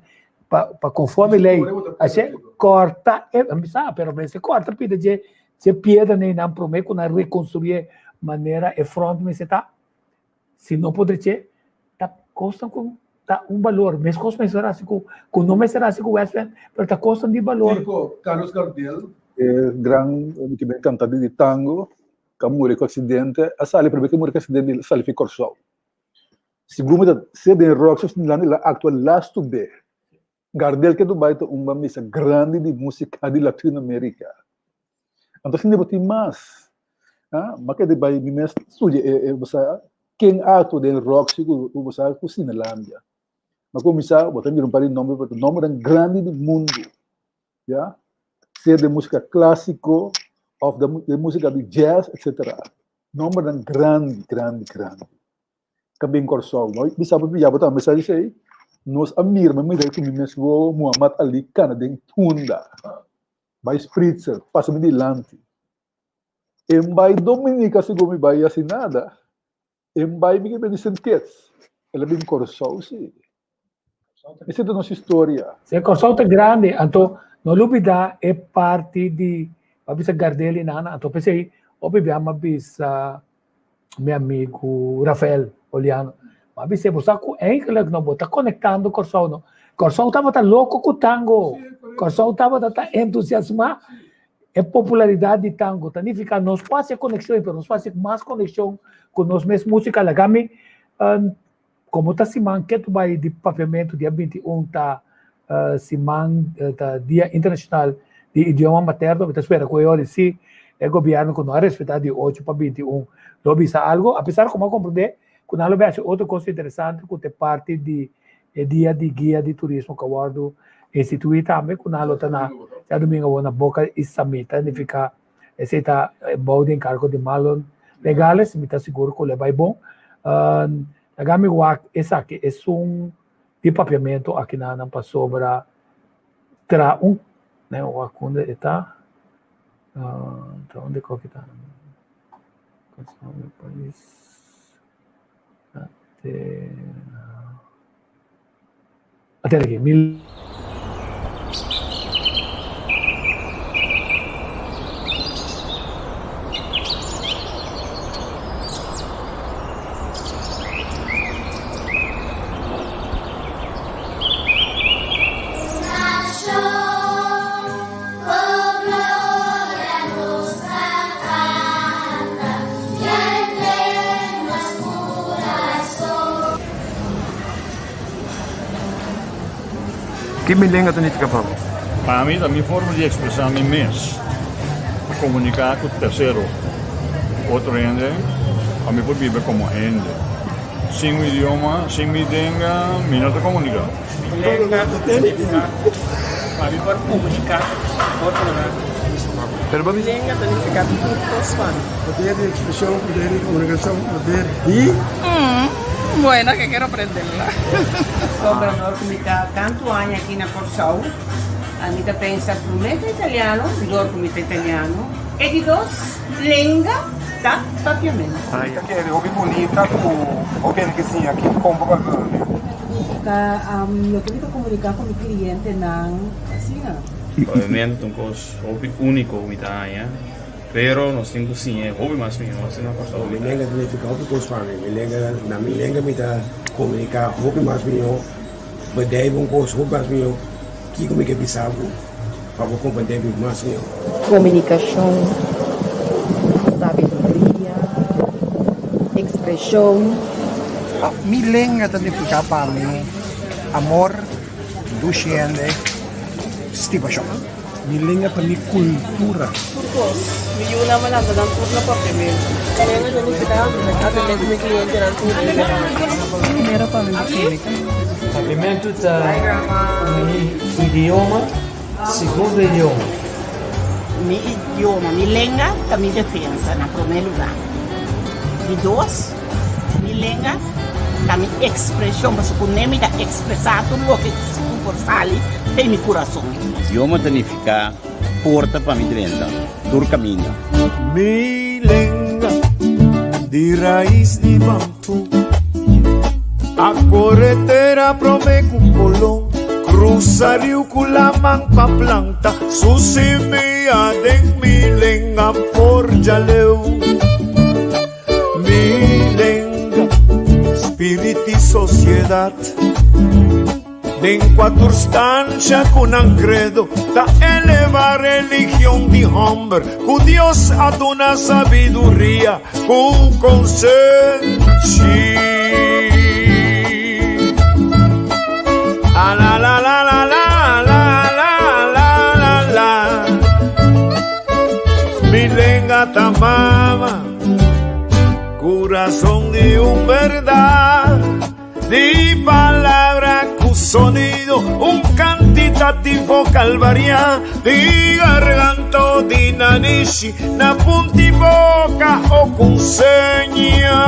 pa pa konforme lei, ashe kòrta e, mi sa, pero mester kòrta pida dje dje piedra nei nan promé ku nan rekonstruye manera e front mester ta. Si no por dreche, ta kosnan ku ta un balor. Meskos mester hasi ku ku no mester hasi ku West End, pero ta kosnan di balor. Kiko Carlos Gardel, e gran kantante di tango, ku a muri ku aksidente, a sali promé ku a muri ku aksidente, el a sali fi Kòrsou. Segun mi ta sea den Roxy of Milan, el a aktua lastu be. Gardel ke Dubai ta un bamisa grandi di músika di Latinoamérika. Anto asina bo tin mas. Ah, ma ke di bai mi mes studia e, e bo sa ken aktua den Roxy ku bo sa ku Cinelandia. Ma kuminsá bo ta mira un par di nomber, pero nombernan grandi di mundu. Ya, sea den músika klásiko òf den músika di jazz, etsetera. Nombernan grandi, grandi, grandi. Ka bin Kòrsou. No bisa bo ya bo tambe sa esei. Nos a mira, mi mira ku mi mes wowo Muhammad Ali kana den tunda. Bai spritzer, pasa mi dilanti. En bai Dominica sigur mi bai hasi nada. En bai mi ke bini Sint Kitts. El a bin Kòrsou si. Esei ta nos historia. Si, Kòrsou ta grandi, anto no lubidá e parti di, bo a bisa Gardel i Nana, anto p'esei hopi bia mi a bisa mi amigu Rafael Oliano, mi a bis'é, bo sa ku eigenlijk no bo ta konektando Kòrsou no. Kòrsou tabata loko ku tango, Kòrsou tabata ta entusiasmá e popularidat di tango ta nifiká nos por hasi e konekshon, pero nos por hasi mas konekshon ku nos mes músika. Laga mi Komo ta siman ketu bai di papiamentu dia 21 ta siman ta dia internashonal di idioma materno mi ta spera ku e ora si e gobièrnu ku no a respetá di ocho pa 21 lo bisa algu apesar ku mi a komprendé ku nan lo bai hasi otro kos interesante ku ta e parti di e dia di guia di turismo ku a wòrdu instituí tambe ku nan lo ta na djadumingu awor na Boka i Samit ta nifiká Esei ta bou di enkargo di Marlon Legales, mi ta sigur ku lo bai bon. Laga mi wak esaki esun di papiamentu akinanan pasobra tra un ne wak unda e ta ta unda e koki ta Atende aki mi. Ki mi lenga ta nifiká pa bo? Pa mi ta mi forma di ekspresá mi mes, pa komuniká ku tersero, ku otro hende, pa mi por biba komo hende. Sin un idioma, sin mi lenga, mi no ta komuniká. Mi lenga ta nifiká pa mi por komuniká ku otronan. Mi lenga ta nifiká tur kos pa mi. Poder di ekspreshon, poder di komunikashon, poder di. Bueno, que quiero aprenderla. Sobrador ku mi ta tantu aña aki na Kòrsou, mi ta pensa promé ta italiano, dor ku mi ta italiano, e di dos lenga ta papiamentu. Mi ta kere hopi bunita ku hopi hende ke siña aki kon pa papia. Ta loke mi ta komuniká ku mi klientenan asina. Papiamentu ta un kos hopi úniko ku mi ta haña. Pero nos tin ku siña e hopi mas mihó asina nos ta Mi lenga ta nifiká hopi kos pa mi. Mi lenga, na mi lenga mi ta komuniká hopi mas mihó, bedei bo un kos hopi mas mihó, kiko mi ke bisa bo pa bo komprendé mi mas mihó. Komunikashon, sabiduria, ekspreshon. Mi lenga ta nifiká pa mi amor, dushi hende, stimashon. Mi lenga ta mi kultura. Tur kos. Mi yunan a lanta nan tur na papiamentu. Mi lenga ta nifiká atendé ku mi klientenan tur dia. Primero pa mi bo química. Papiamentu ta mi idioma, segundo idioma. Mi idioma, mi lenga ta mi defensa na promé lugá. Di dos, mi lenga ta mi ekspreshon, pasobra ku ne mi ta ekspresá tur loke ku por sali den mi kurason. Idioma ta nifiká porta pa mi drenta tur kaminda. Mi lenga di rais di Bantú A kore tera promé ku Kolon Krusa riu ku laman pa planta Su simia den mi lenga for djaleu Mi lenga, spirit di sosiedat Den kua tur stansha ku nan kredo ta eleva religion di hòmber ku Dios a duna sabiduria ku konsenshi. A la la la la la la la la la la Mi lenga ta mama, kurason di un bèrdat. Di palabra ku sonido, un kantitativo kalvariá di garganta o di nanishi, na punti boka o ku seña.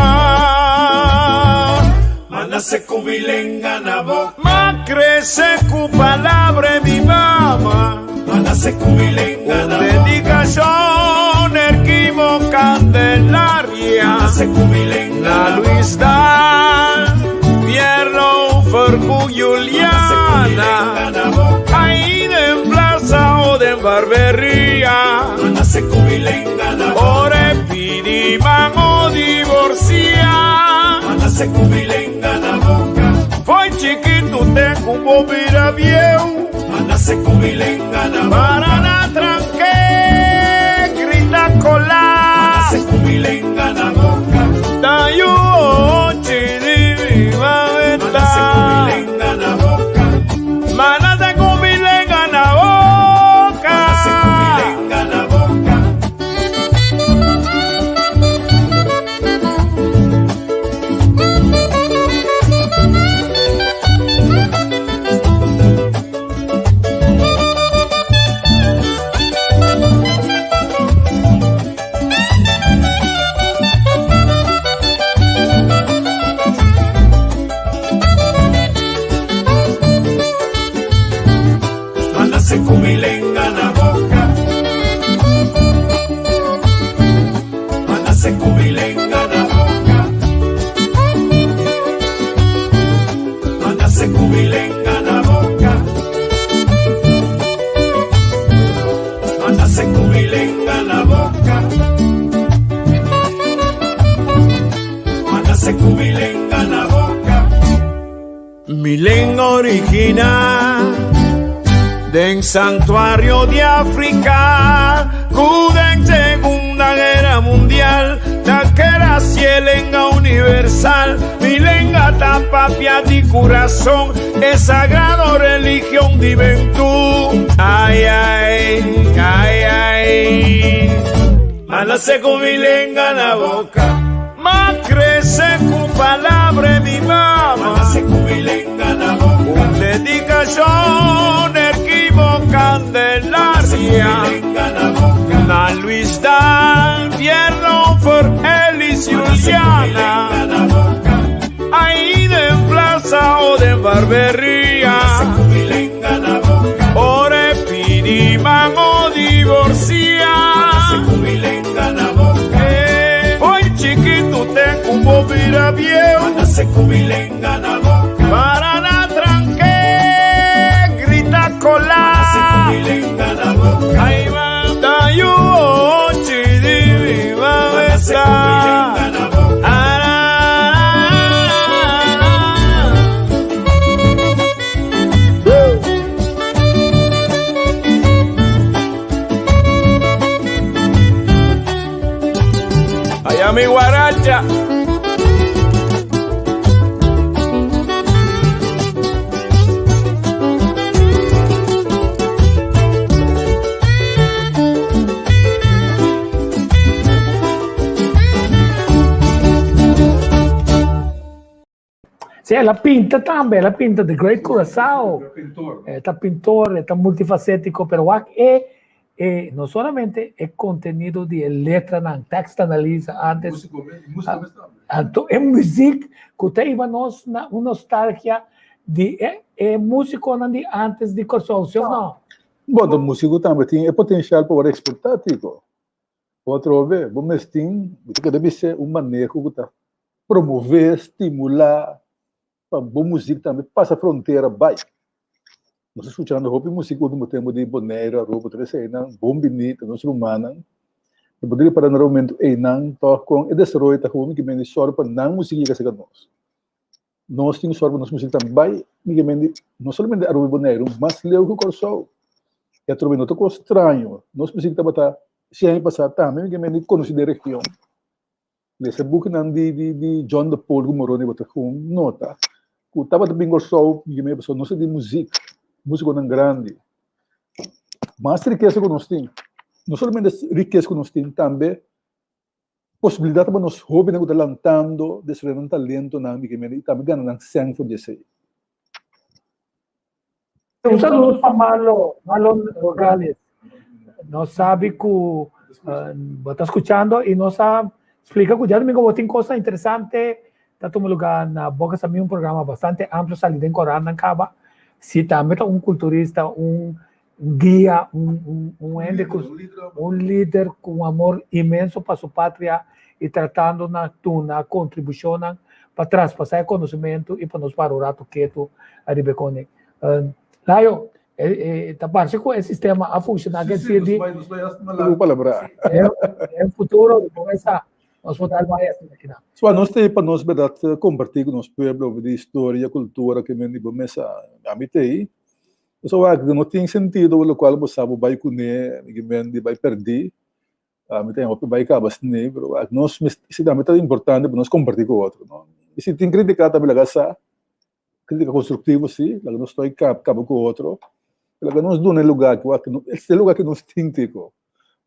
Ma nase ku mi lenga na boka. Ma krese ku palabra e mi mama. Ma nase ku mi lenga na boka. Un dedikashon Erquimo Candelaria. Ma nase ku mi lenga na boka. Na Luis Dan, Pierno Fercu Juliana. Ahí den plaza o den barberia. Ma nase ku mi lenga na boka. Ora e pidi man o divorcia. Ma nase ku mi lenga na boka. Foi chikitu te ku bo bira bieu. Ma nase ku mi lenga na boka. Para na tranke, grita kola. Ma nase ku mi lenga na boka. Ta yu ochi di mi mameta. Ma nase ku mi lenga na boka. Ma nase ku mi lenga na boka. Ma nase ku mi lenga na boka. Ma nase ku mi lenga na boka. Ma nase ku mi lenga na boka. Ma nase ku mi lenga na boka. Ma nase ku mi lenga na boka. Ma nase ku mi lenga na boka. Mi lenga original den santuario di Afrika ku den Segunda Guera Mundial ta keda si e lenga universal. Mi lenga ta papia di kurason e sagrado religion di bentú. Ai ai, ai ai. Ma nase ku mi lenga na boka. Ma krese ku palabra e mi mama. Ma nase ku mi lenga na boka. Un dedikashon Erquimo Candelaria. Na Luis Dan, Pierno for Elis Juliana. Ahí den plaza o den barberia. Ora e pidi man o divorcia. Foi chikitu te ku bo bira bieu. Para na tranke grita kola. Ai ta yu ochi di mi mameta. Allá mi guaracha. Sí, el a pinta tambe, el a pinta The Great Curaçao. E ta pintor, e ta multifacético, pero wak e, e no solamente e contenido di e letranan, tekstanalise antes. Anto e muziek ku ta hiba nos na un nostalgia di e, e músikonan di antes di Kòrsou, sí òf no? Bon, e músiko tambe tin e potensial pa wòrdu eksportá, Tico. Otro be, bo mes tin, bo ta keda bis'é un maneho ku ta promové, stimulá pa bo muzik tambe pasa frontera bai. Nos ta skuchando hopi muzik último tempu di Boneiru, Aruba, tur eseinan, bon biní ta nos rumannan. Mi por ripará na momentu einan tòg kon e desaroyo ta hopi kimendi sòru pa nan muzik yega serka nos. Nos tin sòru pa nos muzik tambe bai, mi kimendi no solamente Aruba i Boneiru, mas leu ku Kòrsou. E atrobe no ta kos straño, nos muzik tabata Si aña pasá tambe mi ke konosí den region. Lesa bukinan di di di John de Paul ku Moroni bo ta kon nota ku tabata bin Kòrsou mi ke pasobra nos ta di muzik, músikonan grandi. Mas rikesa ku nos tin, no solamente rikesa ku nos tin, tambe posibilidat pa nos hóbennan ku ta lantando desaroyá nan talentonan mi ke i tambe gana nan sèn for di esei. Un saludo pa Marlon, Marlon Rogales. Nos sabi ku bo ta skuchando i nos a splika ku djadumingu bo tin kosnan interesante ta tuma lugá na Boca Samí, un programa bastante amplio sali den korantnan kaba. Si tambe ta un kulturista, un guia, un un hende ku un lider ku un amor inmenso pa su patria i tratando na duna kontribushonnan pa traspasá e konosementu i pa nos para un ratu ketu ariba e kone. Layo, ta parse ku e sistema a funshoná ke sir di den futuro bo sa nos por dal bai asina kinan. So nos ta pa nos bèrdat kompartí ku nos pueblo di historia, kultura ke men di bo mesa. Ami ta ei. Pasobra wak no tin sentido lokual bo sa bo bai kuné, mi men di bai pèrdí. Mi ta hopi bai kaba asina, pero wak nos mes si tambe ta importante pa nos kompartí ku otro, no. I si tin kritika tambe laga sa, kritika konstruktivo si, laga nos toi kaba ku otro, laga nos duna e lugar ku wak e lugar ku nos tin tiko.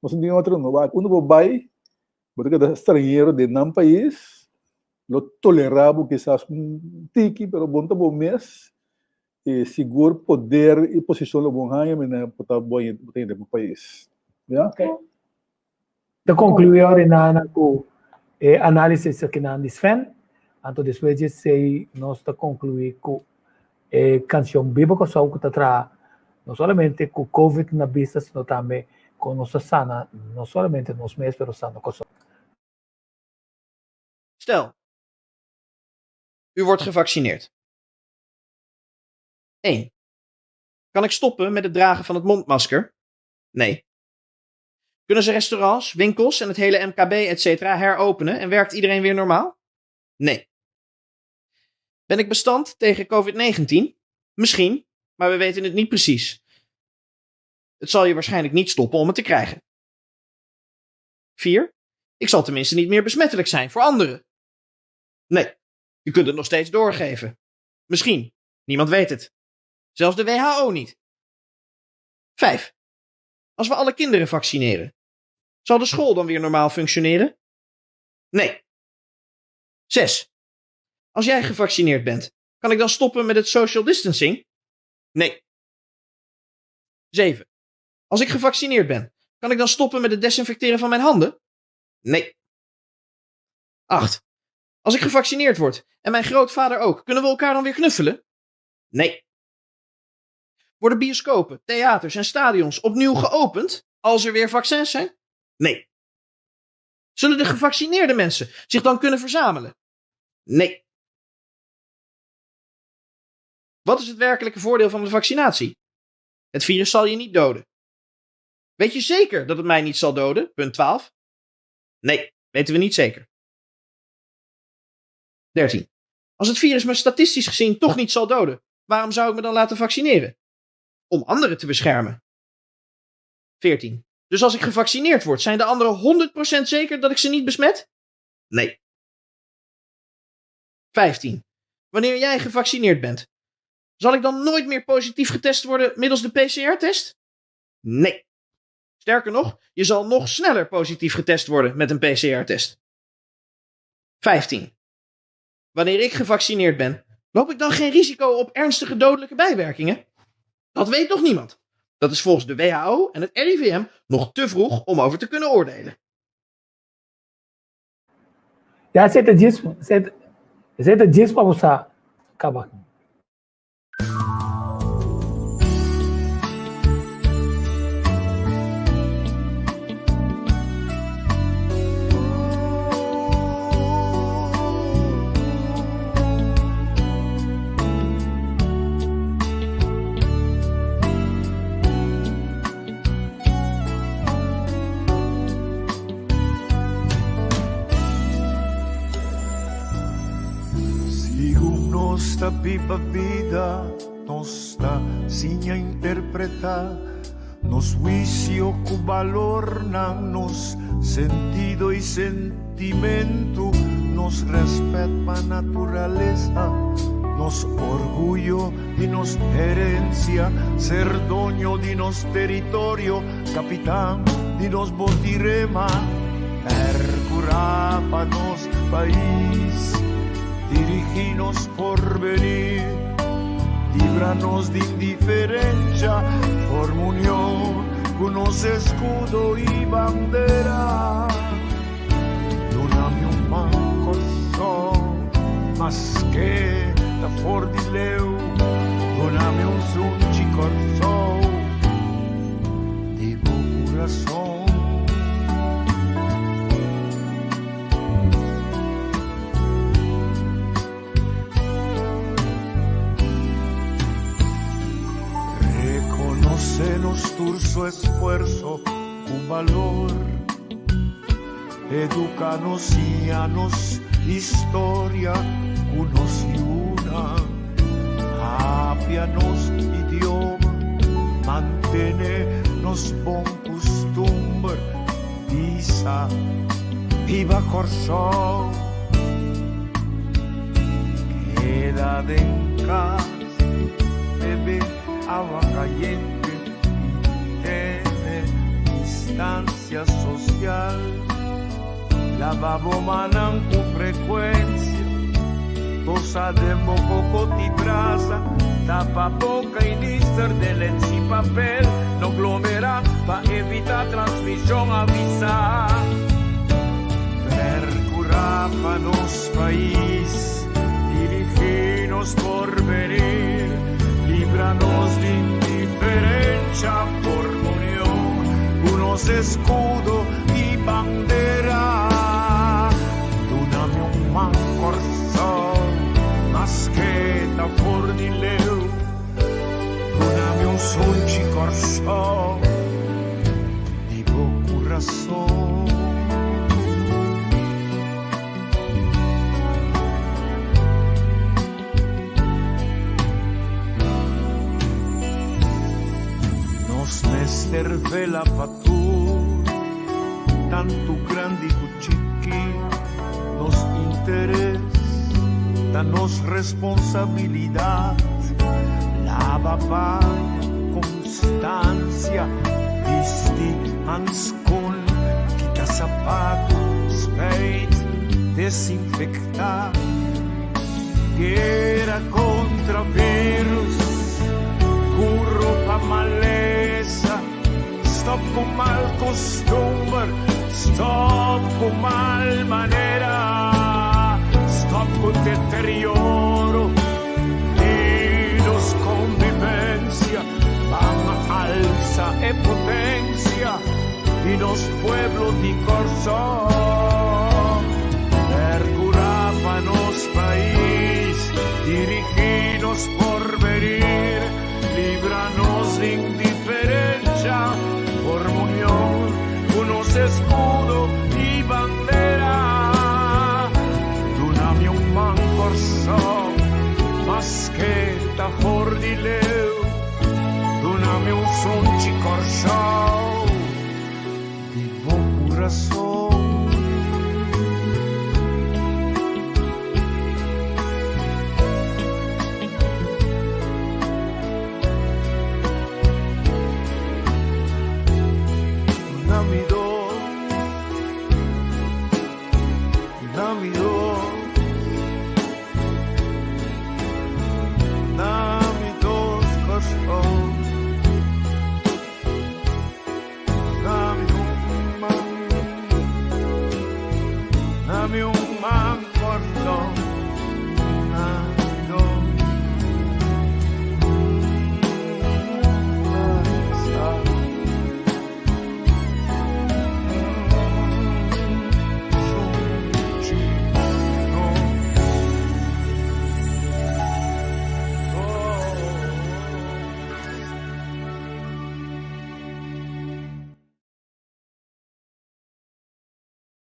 Nos no tin otro no, wak unda bo bai bo ta keda stranhero den nan pais, lo tolerá bo kisas un tiki, pero bo no ta bo mes. E sigur poder y posicion lo bon haña mene bo ta bo ta hende bo pais. Ya. Ok. Ta conclui ora nana cu e analisis akinan di Sven, anto despues di esey nos ta conclui cu e cancion Biba Kòrsou cu ta traha no solamente cu Covid na bista sino tambe con nos ta sana no solamente nos mes pero sana Kòrsou. Stel, u wordt gevaccineerd. 1. Kan ik stoppen met het dragen van het mondmasker? Nee. Kunnen ze restaurants, winkels en het hele MKB etc. heropenen en werkt iedereen weer normaal? Nee. Ben ik bestand tegen COVID-19? Misschien, maar we weten het niet precies. Het zal je waarschijnlijk niet stoppen om het te krijgen. 4. Ik zal tenminste niet meer besmettelijk zijn voor anderen. Nee, je kunt het nog steeds doorgeven. Misschien. Niemand weet het. Zelfs de WHO niet. 5. Als we alle kinderen vaccineren, zal de school dan weer normaal functioneren? Nee. 6. Als jij gevaccineerd bent, kan ik dan stoppen met het social distancing? Nee. 7. Als ik gevaccineerd ben, kan ik dan stoppen met het desinfecteren van mijn handen? Nee. 8. Als ik gevaccineerd word en mijn grootvader ook, kunnen we elkaar dan weer knuffelen? Nee. Worden bioscopen, theaters en stadions opnieuw geopend als er weer vaccins zijn? Nee. Zullen de gevaccineerde mensen zich dan kunnen verzamelen? Nee. Wat is het werkelijke voordeel van de vaccinatie? Het virus zal je niet doden. Weet je zeker dat het mij niet zal doden? Punt 12. Nee, weten we niet zeker. 13. Als het virus me statistisch gezien toch niet zal doden, waarom zou ik me dan laten vaccineren? Om anderen te beschermen. 14. Dus als ik gevaccineerd word, zijn de anderen 100% zeker dat ik ze niet besmet? Nee. 15. Wanneer jij gevaccineerd bent, zal ik dan nooit meer positief getest worden middels de PCR-test? Nee. Sterker nog, je zal nog sneller positief getest worden met een PCR-test. 15. Wanneer ik gevaccineerd ben, Loop ik dan geen risico op ernstige dodelijke bijwerkingen? Dat weet nog niemand. Dat is volgens de WHO en het RIVM nog te vroeg om over te kunnen oordelen. Ja, esei ta djis, esei ta djis pa bo sa kaba. Sigun nos ta biba bida, nos ta siña interpretá nos huisio ku balornan, nos sentido i sentimentu, nos rèspèt pa naturalesa, nos orguyo di nos herensia, ser doño di nos teritorio, kapitan di nos botirema, pèrkurá pa nos pais, dirigí nos porvenir, libra nos di indiferensha, forma union ku nos eskudo i bandera. Duna mi un man Kòrsou, maske ta for di leu. Duna mi un sunchi Kòrsou, di bo kurason. Rekonosé nos tur su esfuerso ku balor. Educa nos, siña nos historia ku nos yunan. Papia nos idioma, mantene nos bon kustumber. Bisa, Biba Kòrsou! Keda den kas, bebe awa kayente i tene distansia sosial. Laba bo mannan ku frekuensia, tosa den bo koko ti brasa, tapa boka i nister den lensi papel, no glomera pa evita transmishon, avisa. Percura pa nos pais, dirigi nos porvenir, libra nos di indiferencia, forma union cu nos escudo y bandera. Duna mi un man Corsou, maske ta for di leu, duna mi un sunchi Corsou di bo curason. Nos mester vela pa tur, tantu grandi ku chiki. Nos interes ta nos responsabilidat. Laba paña ku konstansia, bisti hanskon, kita sapatu, spijt, desinfektá. Guera kontra virus, kuro pa malesa, stòp ku mal kustumber, stòp ku mal manera, stòp ku deterioro di nos konvivensia, ban alsa e potensia di nos pueblo di Kòrsou. Perkurá pa nos pais, dirigí nos porvenir, libra nos di indiferensha, forma union ku nos eskudo i bandera. Duna mi un man Kòrsou, maske ta for di leu, duna mi un sunchi Kòrsou. Di bo kurason. Duna mi dos, duna mi dos. Duna mi un man corto.